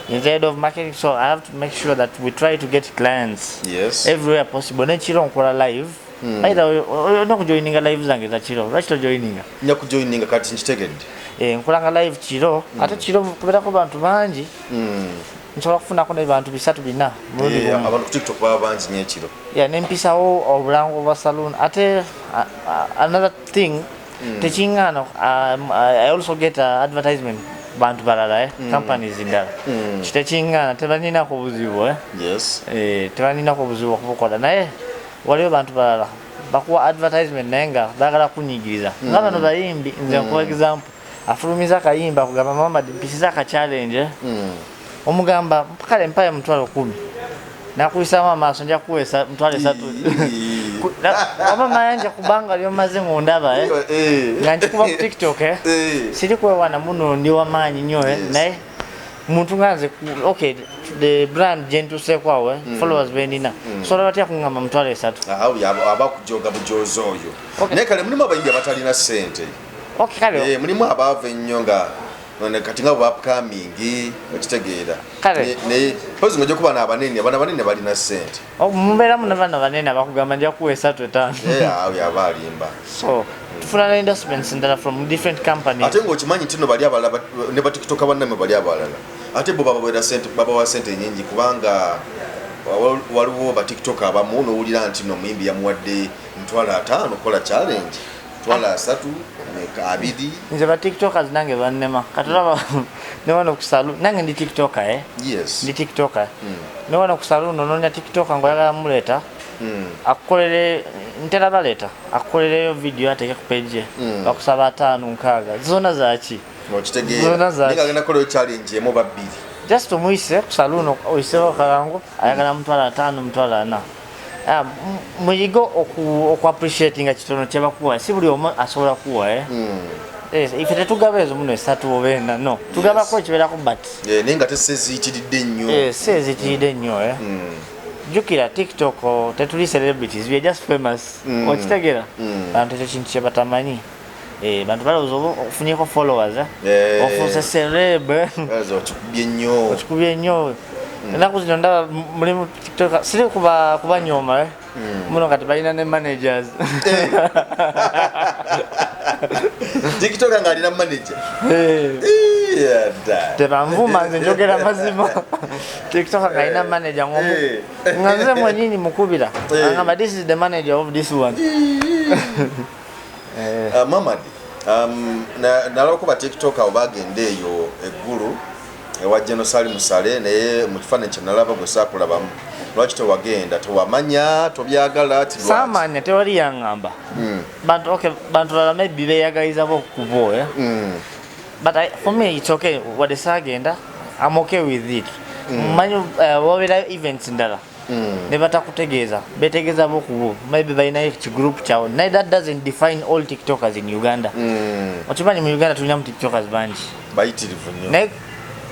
nze head of marketing, so I have to make sure that we try to get clients everywhere possible. Nekiro nkola live. By the way, olina okujoininga live zange za kiro. Lwaki tojoininga? Nja kujoininga, kati nkitegedde. Nkolanga live kiro, ate kiro kubeerako bantu bangi. Nsobola kufunako ne bantu bisatu bina mulundi gumu. Abantu ku TikTok baba bangi nnyo ekiro. Yeah, nempisawo obulango bwa saloon. Ate another thing, tekiŋŋaana, I also get advertisement bantu balala, companies ndala. Kitekiŋŋaana, tebaninako buzibu, eh? Tebaninako buzibu okubukola, naye waliwo bantu balala bakuwa advertisement naye nga baagala kunyigiriza, nga bano bayimbi. Nze nkuwa example, afulumiza akayimba kugamba, "Muhammad, mpisiza aka challenge," eh? Omugamba, "Kale mpaye 100,000," nakuyisamu amaaso, "Nja kuweesa 30,000." Oba mayanja kubanga lyomaze ng'ondaba, eh? Nga nkikuba ku TikTok, eh? Siri kwewaana muno, ndi wamaanyi nnyo, eh? Naye muntu nga nze okay, the brand gyentuuseeko awo, eh? Followers benina, sobola batya kuŋŋamba 30,000? Awo aba kujoga bujozi oyo. Naye kale mulimu abayimbi abatalina ssente. Okay, kale. Mulimu abaava ennyo nga kati nga bwa upcoming, okitegeera? Kale. Naye pozi nga ojja kuba n'abanene, abana banene balina ssente. Oh, mubeeramu nabana banene abakugamba, "Nja kuwa esatu, etaano." Awo yaba alimba. So tufuna ne endorsements endala from different companies. Ate ng'okimanyi nti no bali abalala ne batikitoka bannammwe bali abalala, ate bo babaweera sente, babawa sente nyingi, kubanga waliwo batiktok abamu nowulira nti no omuyimbi yamuwadde 50,000 okukola challenge, 30,000, meka, 20. Nze ba TikTokers nange bannema. Katolaba ne wano ku saloon, nange ndi TikToker, eh? Ndi TikToker. Ne wano ku saloon onoonya TikToker ng'oyagala muleeta akukolere, ntera baleeta akukolereyo video ateeke ku page ye, bakusaba ataano, nkaaga, zonna zaki? Okitegeera? Zonna zaki? Naye nga agenda kukolayo challenge emu oba bbiri. Just omuyise ku saloon, oyisewo akalango, ayagala 50,000, 40,000. Ah, muyige oku appreciatinga kitono kyebakuwa. Si buli omu asobola kuwa, eh? Ife tetugaba ezo muno esatu oba ena, no, tugabako ekibeerako, but Naye nga teseziyitiridde nnyo. Si ezitiridde nnyo, eh? Jjukira TikTok, oh, tetuli celebrities, we are just famous. Okitegeera? Bantu ekyo kintu kyebatamanyi. Bantu balowooza oba ofunyeko followers, eh? Ofuuse celeb, eh? Kazi okikubye nnyo. Okikubye nnyo. Ennaku zino ndaba mulimu TikTok, siri kuba kubanyooma, eh? Muno kati balina ne managers. TikTok ng'alina manager? Eh. Tebanvuma, nze njogera mazima. TikTok nga manager ngomu nga nze mwenyini mukubira, angamba this is the manager of this one. Mamadi, nalabako ba TikTok abo bagenda eyo eggulu ewa General Salim Saleh, naye mu kifaananyi kye nalaba gwe saakulabamu. Lwaki tewagenda? Tewamanya? Tobyagala? Ti lwaki? Saamanya, tewali yaŋŋamba. Bantu, okay, bantu balala maybe beeyagaliza bo kubo, eh? But for me it's okay, wadde saagenda, I'm okay with it. Manyi wabeerayo events ndala ne batakutegeeza, betegeeza bo kubo, maybe balinayo kigroup kyawo, naye that doesn't define all TikTokers in Uganda. Okimanyi mu Uganda tulinamu TikTokers bangi. Bayitirivu nnyo. Naye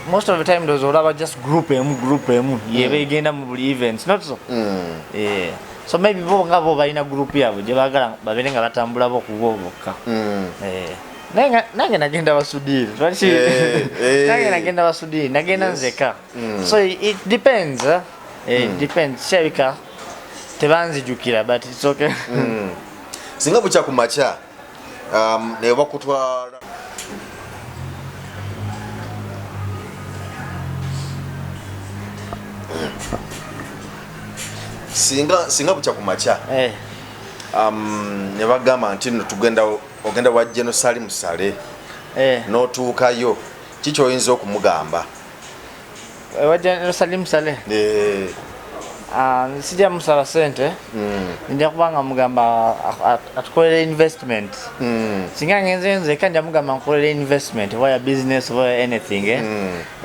most of the time ndowooza olaba just group emu, group emu yeba egenda mu buli events, not so? Yeah. So maybe bo nga bo balina group yaabwe gye baagala babeere nga batambula bo kubo bokka. Eh. Naye nange nagenda Basudiri. Lwaki? Nange nagenda Basudiri, nagenda nzeka. So it depends. Eh? It depends. Kirabika tebanzijukira, but it's okay. Singa bukya ku makya, ne bakutwala singa bukya ku makya, ne bagamba nti nno tugenda, ogenda wa General Salim Saleh, n'otuukayo, ki kyoyinza okumugamba? Wa General Salim Saleh? Eh. Ah, sijja musaba sente. Nja kubanga mugamba atukolere investment. Singa ngenze nzeka, nja mugamba nkolere investment oba ya business oba ya anything, eh?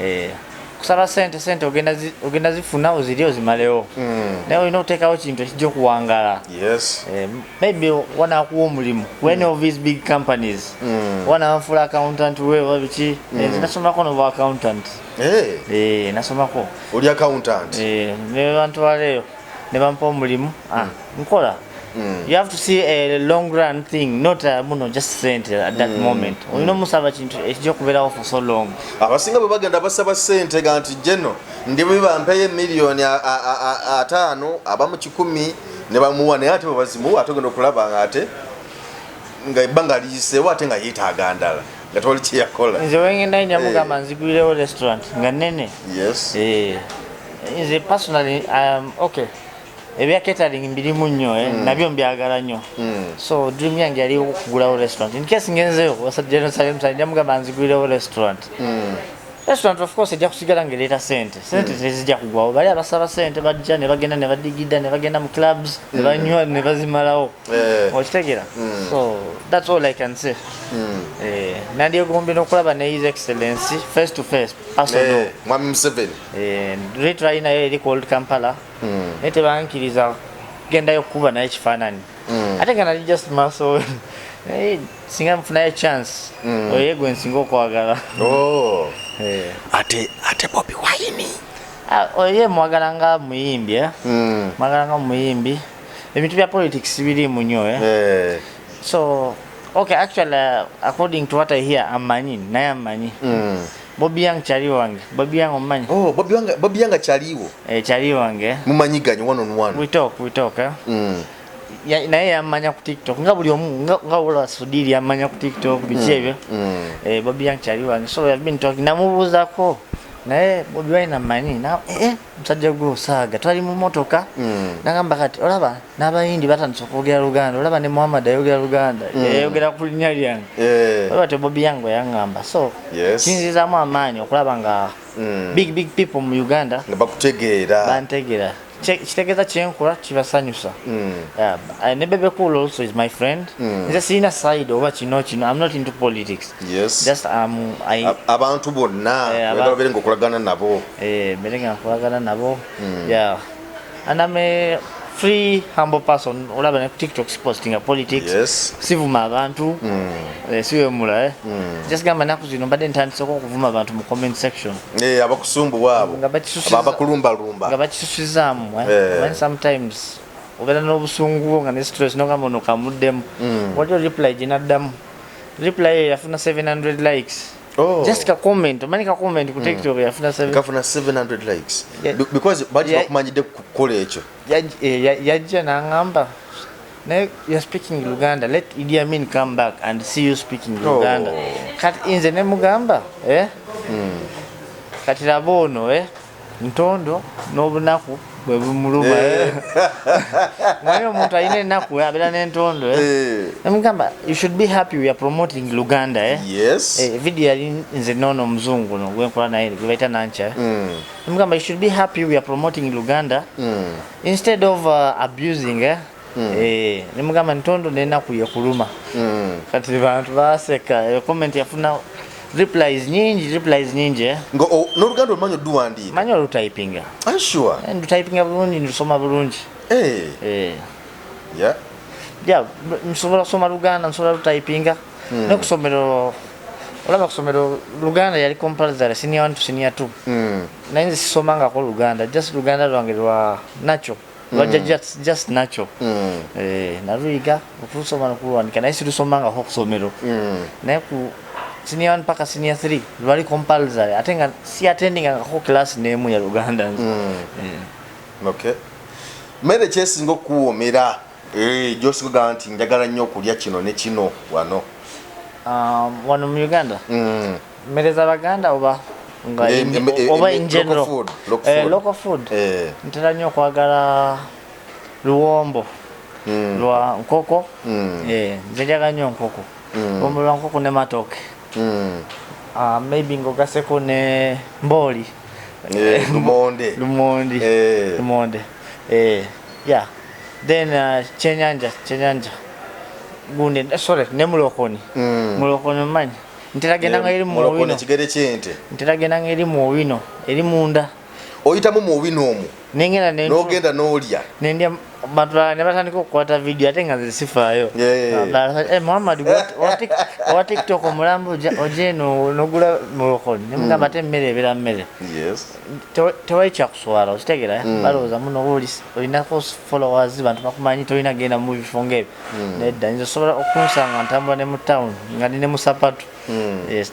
Eh. Kusaba sente, sente ogenda zifuna, ozirye, ozimalewo. Naye olina okuteekawo kintu ekijja okuwangala. Eh, maybe wanakuwa omulimu one of these big companies, wanafuula accountant we oba biki. Eh, nze nasomako noba accountant. Eh, nasomako. Oli accountant? Eh, ne bantwaleyo ne bampa omulimu, ah, nkola. You have to see a long run thing, not muno just sente at that moment. Olina omusaba kintu ekijja okubeerawo for so long. Abasinga bwe bagenda basaba sente ga nti geno ndi bwe bampeyo emiliyoni 50, abamu 100, ne bamuwa, naye ate bwe bazimuwa, ate ogenda okulaba nga ate nga ebbanga liyiseewo, ate nga yeetaaga ndala nga tewali kyeyakola. Nze wengenda nja mugamba nzigulirewo restaurant nga nene. Eh, nze personally, okay, ebya catering mbirimu nnyo, eh, nabyo mbyagala nnyo. So dream yange yali okugulawo restaurant. In case ngenzeyo General Salim Saleh, nja mugamba nzigulirewo restaurant. Restaurant of course ejja kusigala ng'ereeta sente, sente tezijja kugwawo. Bali abasaba sente bajja ne bagenda ne badigida ne bagenda mu clubs ne banywa ne bazimalawo. Okitegeera? So that's all I can say. Eh, nandyegombye n'okulaba ne His Excellency face to face, personal. Eh, Mwami Museveni. Eh, literally naye eri ku Old Kampala, naye tebankiriza kugendayo kukuba naye ekifaananyi, ate nga nali just maaso. Naye singa nfunayo chance, oyo gwe nsinga okwagala. Oh. Eh. Ate Bobi Wine? Ah, oyo ye mwagala nga muyimbi, eh? Mwagala nga muyimbi. Ebintu bya politics birimu nnyo, eh? So okay, actually, according to what I hear, amanyi naye amanyi. Bobi Young kyali wange. Bobi Young omumanyi? Oh, Bobi Young, Bobi Young kyaliwo? Eh, kyali wange. Mumanyiganye one on one? We talk, we talk, eh? Naye yamanya ku TikTok nga buli omu, nga olwa Sudiri yamanya ku TikTok, biki ebyo. Eh, Bobi Young kyali wange, so we have been talking. Namubuuzaako naye Bobi Wine amanyi na, eh, musajja gwe osaaga. Twali mu motoka. Nagamba kati olaba n'abayindi batandise okwogera Luganda, olaba ne Muhammad ayogera Luganda. Yayogera ku linnya lyange. Olaba te Bobi Young yaŋŋamba. So kinzizaamu amaanyi okulaba nga big big people mu Uganda nga bakutegeera. Bantegeera. Kitegeeza kyenkola kibasanyusa. Yeah, ne Bebe Cool also is my friend. Nze sirina side oba kino kino. I'm not into politics. Just I Abantu bonna Eh, oyagala obeere ng'okolagana nabo. Eh, mbere nga nkolagana nabo. Yeah. And I'm a free humble person. Olaba ne ku TikTok postinga politics. Sivuma abantu. Eh, siwemula, eh. Just gamba naku zino mbadde ntandiseko okuvuma abantu mu comment section. Eh, abakusumbuwa abo. Nga bakisusiza- Abakulumbalumba. Nga bakisusizaamu, eh. Eh. Omanyi sometimes obeera n'obusungu bwo nga ne stress, nogamba ono kamuddemu. Waliwo reply gye naddamu, reply eyo yafuna 700 likes. Oh. Just ka comment, omanyi ka comment ku TikTok yafuna 7 Kafuna 700 likes? Yeah. Because baki bakumanyidde kukola ekyo. Yajja n'aŋŋamba naye, "You're speaking Luganda, let Idi Amin come back and see you speaking Oh. Luganda." Kati nze ne mugamba, eh? Kati laba ono, ntondo n'obunaku bwe bumuluma. Manyi omuntu alina ennaku abeera n'entondo. Nemugamba, "You should be happy, we are promoting Luganda." Video yali nze noono omuzungu no gwenkola naye gwe bayita Nancha. Nemugamba, "You should be happy, we are promoting Luganda instead of abusing." Nemugamba ntondo n'ennaku yekuluma. Kati bantu baseka. Eyo comment yafuna replies nyingi, replies nyingi. Nga n'oluganda olumanyi oduwandiika? Manyi olutypinga. Are you sure? Ndutypinga bulungi, ndusoma bulungi. Yeah, nsobola kusoma Luganda, nsobola lutypinga. Ne kusomero, olaba kusomero Luganda yali compulsory senior 1 to senior 2. Naye nze sisomangako Luganda, just Luganda lwange lwa nacho lwajja just nacho. Naluyiga okulusoma nokulwanika, naye silusomangako kusomero. Naye ku senior 1 paka senior 3 lwali compulsory, ate nga si attendingangako class n'emu ya Luganda nze. Okay, mmere kyesinga okukuwoomera, gyosinga ogamba nti njagala nnyo okulya kino ne kino wano? Wano mu Uganda? Mmere z'Abaganda oba nga oba in local general? Food, local food. Local food. Ntera nnyo okwagala luwombo lwa nkoko. Nze njagala nnyo nkoko. Luwombo lwa nkoko ne matooke. Maybe ng'ogaseko ne mbooli. Lumonde. Lumondi. Lumonde. Yeah, then kyenyanja gundi, sorry, ne mulokoni. Mulokoni omanyi ntera genda nga eri mu Mulokoni. owino. Ekigere kyente. Ntera genda nga eri mu owino eri munda. Oyitamu mu owino omwo? Nengenda N'ogenda n'olya? Nendya, bantu balala ne batandika okukwata video, ate nga nze sifaayo. Muhammad owa TikTok omulambo ojja eno nogula mulokoni, nemugamba ate emmere ebeera mmere. Tewali kyakuswala, okitegeera? Balowooza muno oba olinako followers, bantu bakumanyi, tolina genda mu bifo ngaebyo. Nedda, nze osobola okunsanga ntambula ne mu town nga ndi ne mu sapatu. Yes,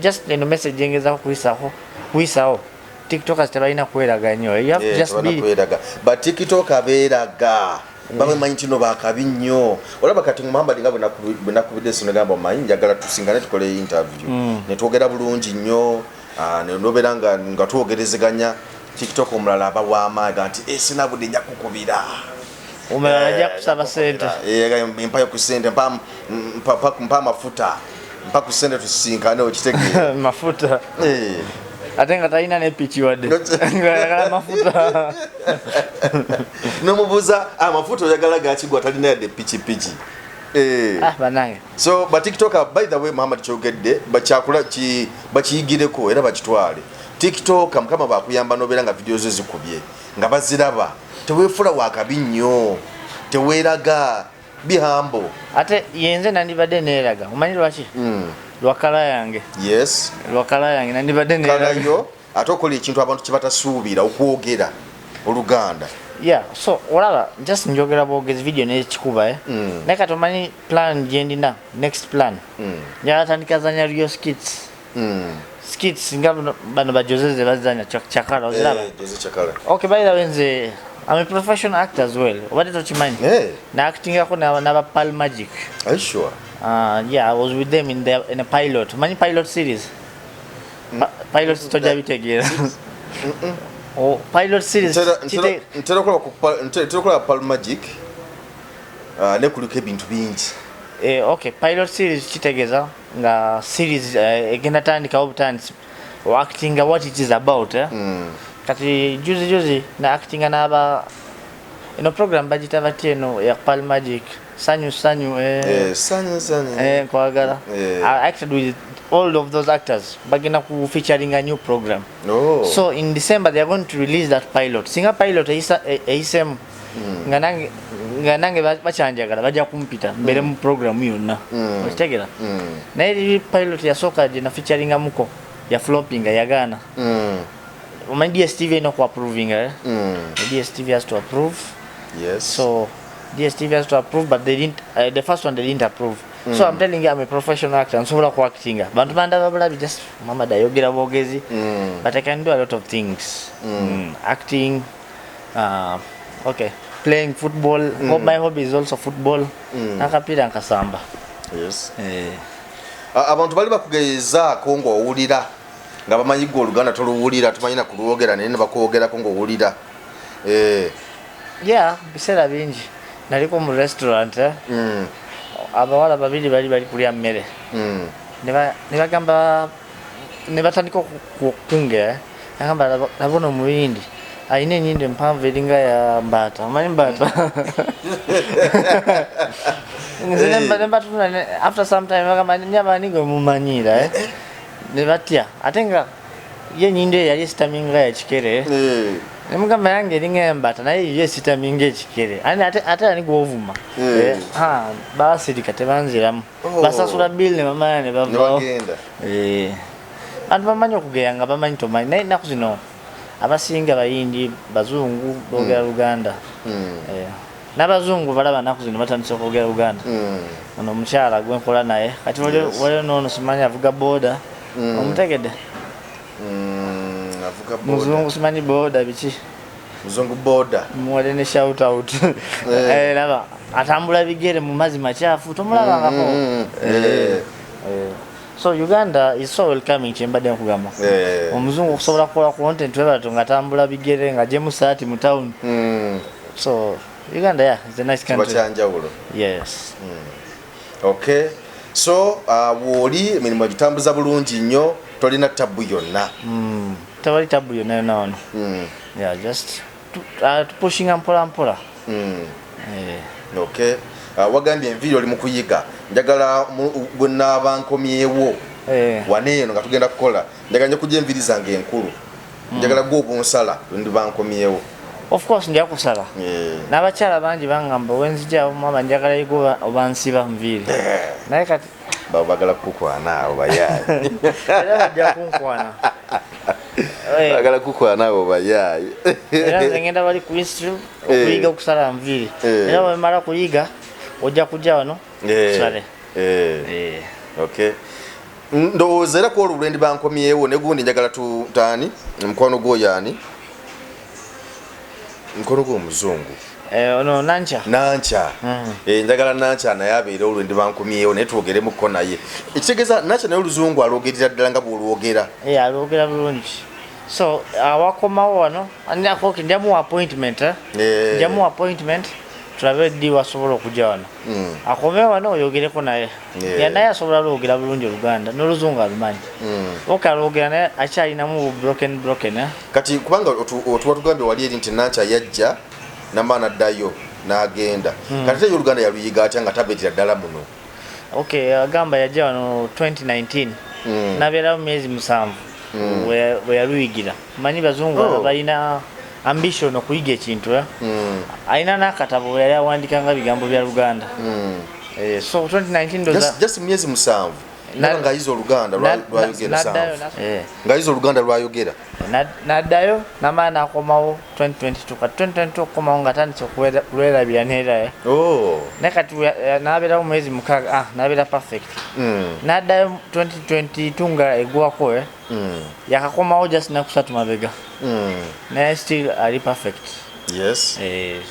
just eno message engezako kuyisawo, TikTokers tebalina kweraga nnyo. You have to just Tebalina be kweraga. Ba TikTok abeeraga babamanyi nti no bakabi nnyo. Olaba kati Muhammad, nga bwe nakubidde esimu negamba, omanyi njagala tusingane tukole interview, netwogera bulungi nnyo, nobeera nga twogerezeganya. TikTok omulala aba w'amaanyi nti, "Sinabudde, nja kukubira." Omulala ajja kusaba sente. Mpayo ku sente, mpa amafuta, mpa ku sente tusisinkane, okitegeera? Mafuta. Ate nga talina ne piki wadde, ngaayagala mafuta. Nomubuuza amafuta oyagala gakigwa, talina yadde pikipiki. Ah, banange. So ba TikToker, by the way, Muhammad kyogedde bakyakula bakiyigireko era bakitwale. TikToker, Mukama bakuyamba nobeera nga video zo zikubye nga baziraba, teweefula wakabi nnyo, teweeraga, bihambo. Ate yenze nandibadde neeraga, omanyi lwaki? Lwa colour yange. Lwa colour yange nandibadde neeraga. Kalayo ate okola ekintu abantu kye batasuubira, okwogera Oluganda. Yeah, so olaba just njogera bwogezi, video nekikuba, eh? Naye kati omanyi plan gyendina, next plan, njagala tandika zanya real skits. Skits nga bano bajozeze bazanya Chakala, oziraba? Eh, Jose Chakala. Okay, by the way, nze I'm a professional actor as well, obadde tokimanyi? Na actingako n'aba Pearl Magic. Are you sure? Yeah, I was with them in a pilot. Omanyi pilot series? Pilot tojja bitegeera. Oh, pilot series. Ntera okulaba Pearl Magic, ne kuliko ebintu bingi. Okay, pilot series kitegeeza nga series egenda tandikawo butandisi, actinga what it is about, eh? Kati juzi juzi na actinga n'aba eno program bagita batya eno ya Pearl Magic, Sanyu Sanyu, eh? Sanyu sanyu. Nkwagala. I acted with all of those actors, bagenda ku featuring a new program. So in December they are going to release that pilot. Singa pilot eyisemu nga nange bakyanjagala, bajja kumpita mbeere mu program yonna. Okitegera? Naye eri pilot yasooka gye na featuringamuko ya floppinga, yagaana. Omanyi DStv erina okuapprovinga, eh? DStv has to approve. So DStv has to approve, but they didn't, the first one they didn't approve. So I'm telling you, I'm a professional actor, nsobola kuactinga. Bantu bandaba bulabi, just Muhammad ayogera bwogezi. But I can do a lot of things. Acting, okay, playing football. My hobby is also football. Nakapiira nkasamba. Abantu bali bakugezaako ng'owulira Nga bamanyi gwe Oluganda toluwulira, tumanyi na kulwogera, naye ne bakwogerako ng'owulira. Yeah, biseera bingi naliko mu restaurant, eh? Abawala babiri bali kulya mmere, ne bagamba, ne batandika okukungera. Agamba, "Laba ono omuyindi alina enyindo empanvu eringa ya mbaata." Omanyi mbaata? Nze ne mbatunula, after some time bagamba, "Nyabani gwe mumanyiira, eh?" Ne batya, ate nga ye enyindo eyo yali esitaminga ya kikere. Nemugamba, "Yange eringa embata, naye yo esitaminga ekikere." Ate ani gwovuma? Eh, basirika, tebanziramu. Oh. Basasula bill ne bamala ne Ne bavaawo. bagenda. Eh, bantu bamanyi okugeya nga bamanyi tomanyi, naye ennaku zino abasinga Bayindi, Bazungu boogera Luganda. Eh, n'abazungu balaba nnaku zino batandise okwogera Luganda. Ono omukyala gwenkola naye kati waliwo noono, simanyi avuga boda. Omutegedde? Avuga boda. Muzungu, simanyi boda biki. Muzungu boda. Muwale ne shout out. Eh, laba atambula bigere mu mazzi makyafu, tomulabangako? Eh. So Uganda is so welcoming, kyembadde nkugamba. Omuzungu okusobola kukola content webato nga atambula bigere nga jemu saati mu town. So Uganda, yeah, is a nice Kiba country. kyanjawulo. Yes. Okay, so wooli emirimu gitambuza bulungi nnyo, tolina tabu yonna? Tewali tabu yonna yonna wano. Yeah, just tupushinga mpola mpola. Eh. Okay, wagambye enviiri oli mu kuyiga. Njagala bwe naaba nkomyewo wano eno nga tugenda kukola, njagala nja kujja enviiri zange enkulu, njagala gwe obunsala lwendiba nkomyewo. Of course nja kusala. N'abakyala bangi bangamba wenzija, "Mama, njagala yigo oba nsiba nviiri," naye kati Baba bagala kukukwana abo bayaayi. Era bajja kunkwana. Eh, Bagala kukwana abo bayaayi. Era nze ngenda bali ku institute okuyiga okusala nviiri. Era bwemala kuyiga ojja kujja wano tusale. Eh. Okay, ndowooza era kwolwo lwendi bankomyewo ne gundi njagala tutaani omukwano gwoyo ani, mukwano gwo omuzungu? Eh, ono Nancha. Nancha. Eh, njagala Nancha naye abeere olwo ndi bankomyewo, naye twogeremukko naye. Ekitegeeza Nancha naye oluzungu alwogerera ddala nga bw'olwogera? Eh, alwogera bulungi. So awakomawo wano okay, njamuwa appointment, eh? Njamuwa appointment, tulabe ddi wasobola okujja wano. Akome wano oyogereko naye. Ya, naye asobola lwogera bulungi Oluganda n'oluzungu alumanyi. Okay, alwogera naye akyalinamu broken broken, eh? Kati kubanga otuba tugambye wali eri nti Nancha yajja namba naddayo n'agenda, kati ate ye Oluganda yaluyiga atya nga tabeetera ddala muno? Okay, agamba yajja wano 2019, nabeerawo myezi 7 bwe yaluyigira. Manyi bazungu balina ambition okuyiga ekintu, eh? Alina n'akatabo bwe yali awandikanga bigambo bya Luganda. Eh, so 2019 ndoza Just myezi 7 naba ng'ayiza Oluganda lwayogera. Naddayo 7 eh, ng'ayiza Oluganda lwayogera. Naddayo namala nakomawo 2022. Kati 2022 okukomawo nga atandise okulwerabira neera, eh. Oh. Naye kati nabeerawo mwezi 6, ah, nabeera perfect. Naddayo 2022 nga egwako, eh. Yakakomawo just naku 3 mabega, naye still ali perfect. Eh,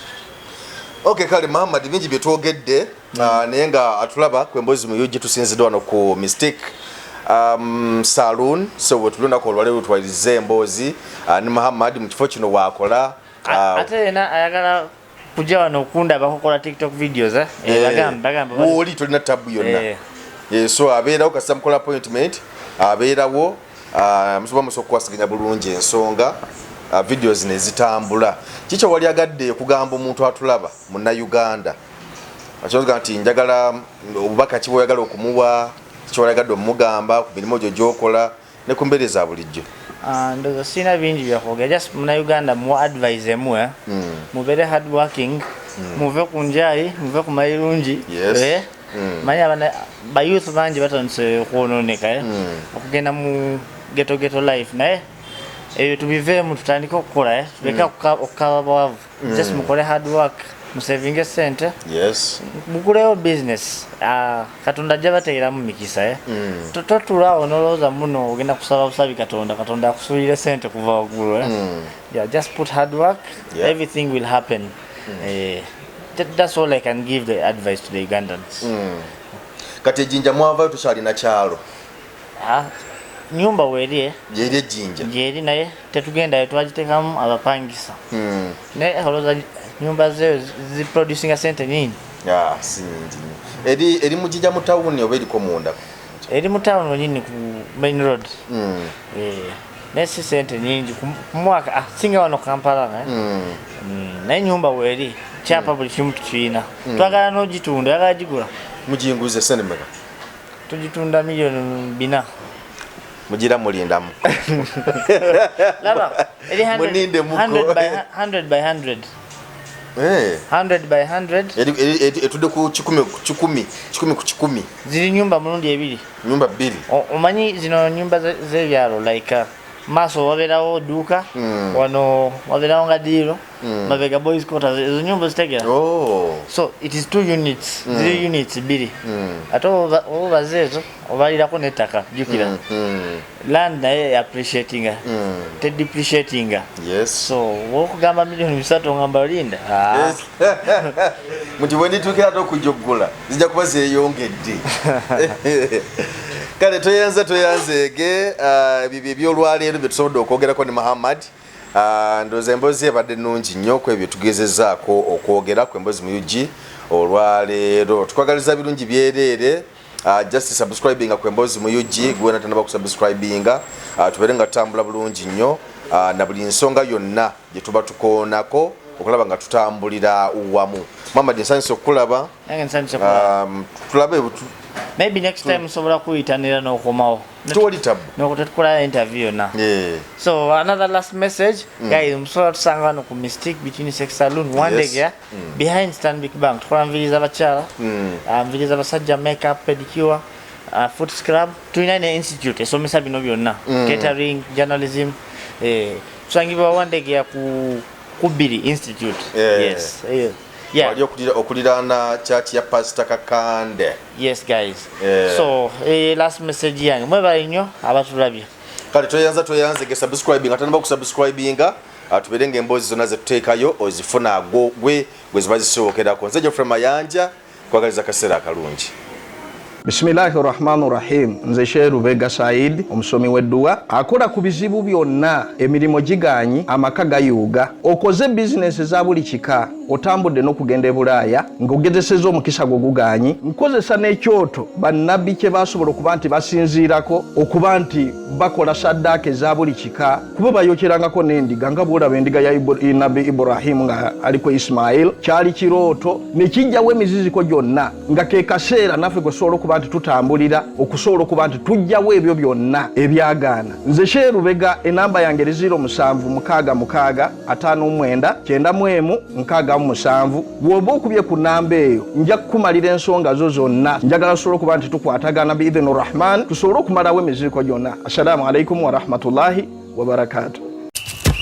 Okay, kale Muhammad, bingi byetwogedde, naye nga atulaba ku Emboozi mu UG, tusinzidde wano ku Mystic Saloon. So wetuli olunaku olwaleero twaliriza emboozi ne Muhammad mu kifo kino waakola. Ate yena ayagala kujja wano okundaba kukola TikTok videos, eh? Eh, bagambe wooli tolina tabu yonna. Eh. Eh, so abeerawo kasita mukola appointment, abeerawo, musobola musobola okukwasaganya bulungi ensonga, videos nezitambula. Kikyo wali agadde okugamba omuntu atulaba Munnayuganda, akyoga nti njagala obubaka ki bwoyagala okumuwa, kiwalagadde omugamba ku mirimu gyo gyokola ne ku mbeera eza bulijjo? Ah, ndowooza sirina bingi byakwogera, just Munnayuganda muwa advice emu, eh? Mubeere hard working, muve ku njayi, muve ku mayirungi. Eh? Manyi abana bayouth bangi batandise okwononeka, eh? Okugenda mu ghetto ghetto life, naye ebyo tubiveemu, tutandike okukola, eh? Tuleke okukaba bwavu. Just mukole hard work, musavinge sente, mugulewo business. Ah, Katonda ajja bateeramu mikisa, eh? Totulaawo nolowooza muno ogenda kusaba busabi Katonda, Katonda akusuulire sente kuva waggulu, eh? Yeah, just put hard work, everything will happen. Eh, that's all I can give the advice to the Ugandans. Kati ejinja mwavayo, tukyalina kyalo? Ah, Nyumba weeri, eh? Gyeri ejjinja. Gyeri, naye tetugendayo, twagiteekamu abapangisa. Naye olowooza nyumba zeeyo ziproducinga sente nyingi? Ah, si nyingi nnyo. Eri mu Jinja mu tawuni oba eriko munda? Eri mu town wenyini ku main road. Eh, naye si sente nyingi ku mwaka, ah, singa wano Kampala, eh? Naye nyumba weeri, kyapa, buli kimu tukirina. Twagala n'ogitunda, oyagala gigula? Mujinguze sente meka? Tugitunda miliyoni 400. Mugira mulindamu. Laba, eri 100 Muninde muko. 100 by 100 by 100. 100 by 100. Etudde ku kikumi ku kikumi, kikumi ku kikumi. Ziri nyumba mulundi ebiri. Nyumba bbiri. Omanyi zino nyumba z'ebyalo, like maaso wabeerawo dduuka, wano wabeerawo nga diiro, mabega boys quarters. Ezo nyumba zitegera. Oh. So it is two units, ziri units bbiri. Ate obaze ezo obalirako n'ettaka, jjukira land naye appreciatinga, tedepreciatinga. So wokugamba miliyoni 300, ngamba olinda. Ah. Yes. Muti bwe ndituukira ate okujja okugula zijja kuba zeeyongedde. Kale toyanze, toyanzeege. Ebyo ebyolwaleero bye tusobodde okwogerako ne Muhammad. Ndowooza emboozi ebadde nnungi nnyo ku ebyo tugezezaako okwogera ku Emboozi mu UG olwaleero. Tukwagaliza birungi byereere. Just subscribinga ku Emboozi mu UG, gwe natanaba kusubscribinga, tubeere nga tutambula bulungi nnyo na buli nsonga yonna gye tuba tukoonako okulaba nga tutambulira wamu. Muhammad, nsanyuse okukulaba. Nange nsanyuse kulaba. Tulabe Maybe next time nsobola kuyitanira n'okomawo. Tewali tabu. Nokutetukola interview yonna. So another last message, guys, musobola tusanga wano ku Mystique Between Sex Saloon, Wandegeya, behind Stanbic Bank. Tukola nviiri z'abakyala, nviiri z'abasajja, makeup, pedicure, foot scrub. Tulina ne institute esomesa bino byonna, catering, journalism. Tusangibwa Wandegeya ku Kubiri Institute. Yes, yeah. Wali okuliraana church ya Pastor Kakande. Yes, guys. So last message yange, mwebale nnyo abatulabye. Kale toyanza, toyanze ge subscribing atanaba kusubscribinga, tubeere nga emboozi zonna zetuteekayo ozifuna gwe gwe ziba zisookerako. Nze Geoffrey Mayanja, kwagaliza akaseera akalungi. Bisimillahi rahmani rahim. Nze Sheikh Lubega Said, omusomi w'edduwa akola ku bizibu byonna. Emirimu giganyi, amaka gayuuga, okoze bizinesi eza buli kika, otambudde n'okugenda e Bulaaya ng'ogezeseza omukisa gwo guganyi. Nkozesa n'ekyoto bannabbi kye basobola okuba nti basinziirako okuba nti bakola saddaaka eza buli kika, kuba bayokyerangako n'endiga nga bwolaba endiga ya Nabbi Iburahimu nga aliko Isimayiri. Kyali kirooto ne kijjawo emiziziko gyonna, nga ke kaseera naffe gwe tusobola okuba nti tutambulira okusobola okuba nti tujjawo ebyo byonna ebyagaana. Nze Sheikh Lubega, enamba yange eri 0766 59 91 67. Bw'oba okubye ku namba eyo, nja kukumalira ensonga zo zonna. Njagala tusobole okuba nti tukwatagana biidhini Rahman, tusobole okumalawo emiziziko gyonna. Assalamu alaikum warahmatullahi wabarakatuh.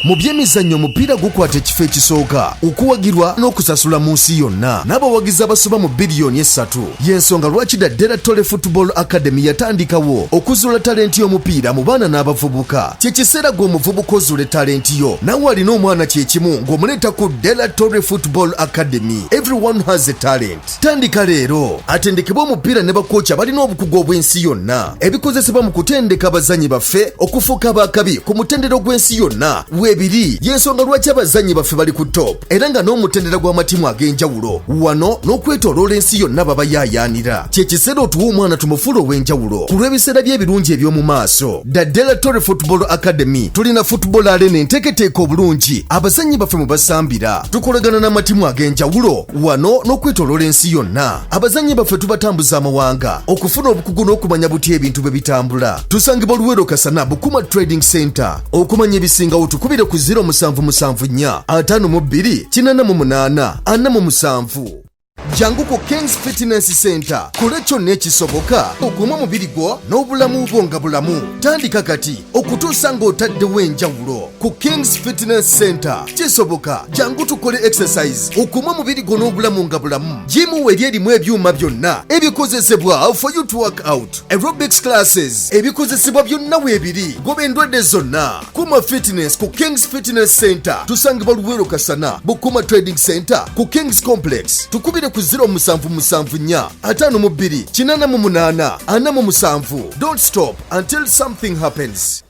Mu byemizannyo, omupiira gukwata ekifo ekisooka okuwagirwa n'okusasula mu nsi yonna n'abawagizi abasoba mu biliyoni 3. Y'ensonga lwaki Daddera Tole Football Academy yatandikawo okuzuula talenti y'omupiira mu baana n'abavubuka. Kye kiseera gwe omuvubuka ozuule talenti yo. Naawe alina omwana kyekimu ng'omuleeta ku Della Tole Football Academy. Everyone has a talent. Tandika leero atendekebwe omupiira ne bakooca balina obukugu obw'ensi yonna. Ebikozesebwa mu kutendeka abazanyi baffe okufuuka abakabi ku mutendera gw'ensi yonna weebiri. Y'ensonga lwaki abazanyi baffe bali ku top, era nga n'omutendera gw'amatiimu ag'enjawulo wano n'okwetooloola ensi yonna babayaayaanira. Kye kiseera otuwa omwana tumufuule ow'enjawulo ku lw'ebiseera by'ebirungi eby'omu maaso. Daddela Tory Football Academy, tulina football arena enteeketeeka obulungi abazanyi baffe mu basambira. Tukolagana n'amatiimu ag'enjawulo wano n'okwetooloola ensi yonna. Abazanyi baffe tubatambuza amawanga okufuna obukugu n'okumanya butya ebintu bwe bitambula. Tusangibwa Luwero Kasana, Bukuma Trading Center. Okumanya ebisingawo tukubire ku 0774 52 88 47. Jangu ku Kings Fitness Center, kola kyonna ekisoboka okuuma omubiri gwo n'obulamu bwo nga bulamu. Tandika kati okutuusa ng'otaddewo enjawulo ku Kings Fitness Center. Kisoboka, jangu tukole exercise okuuma omubiri gwo n'obulamu nga bulamu. Gym eri erimu ebyuma byonna ebikozesebwa for you to work out, aerobics classes, ebikozesebwa byonna weebiri. Goba endwadde zonna, kuma fitness ku Kings Fitness Center. Tusangibwa Luwero Kasana, Bukuma Trading Center, ku Kings Complex. Tukubire ku 0774 52 88 47. Don't stop until something happens.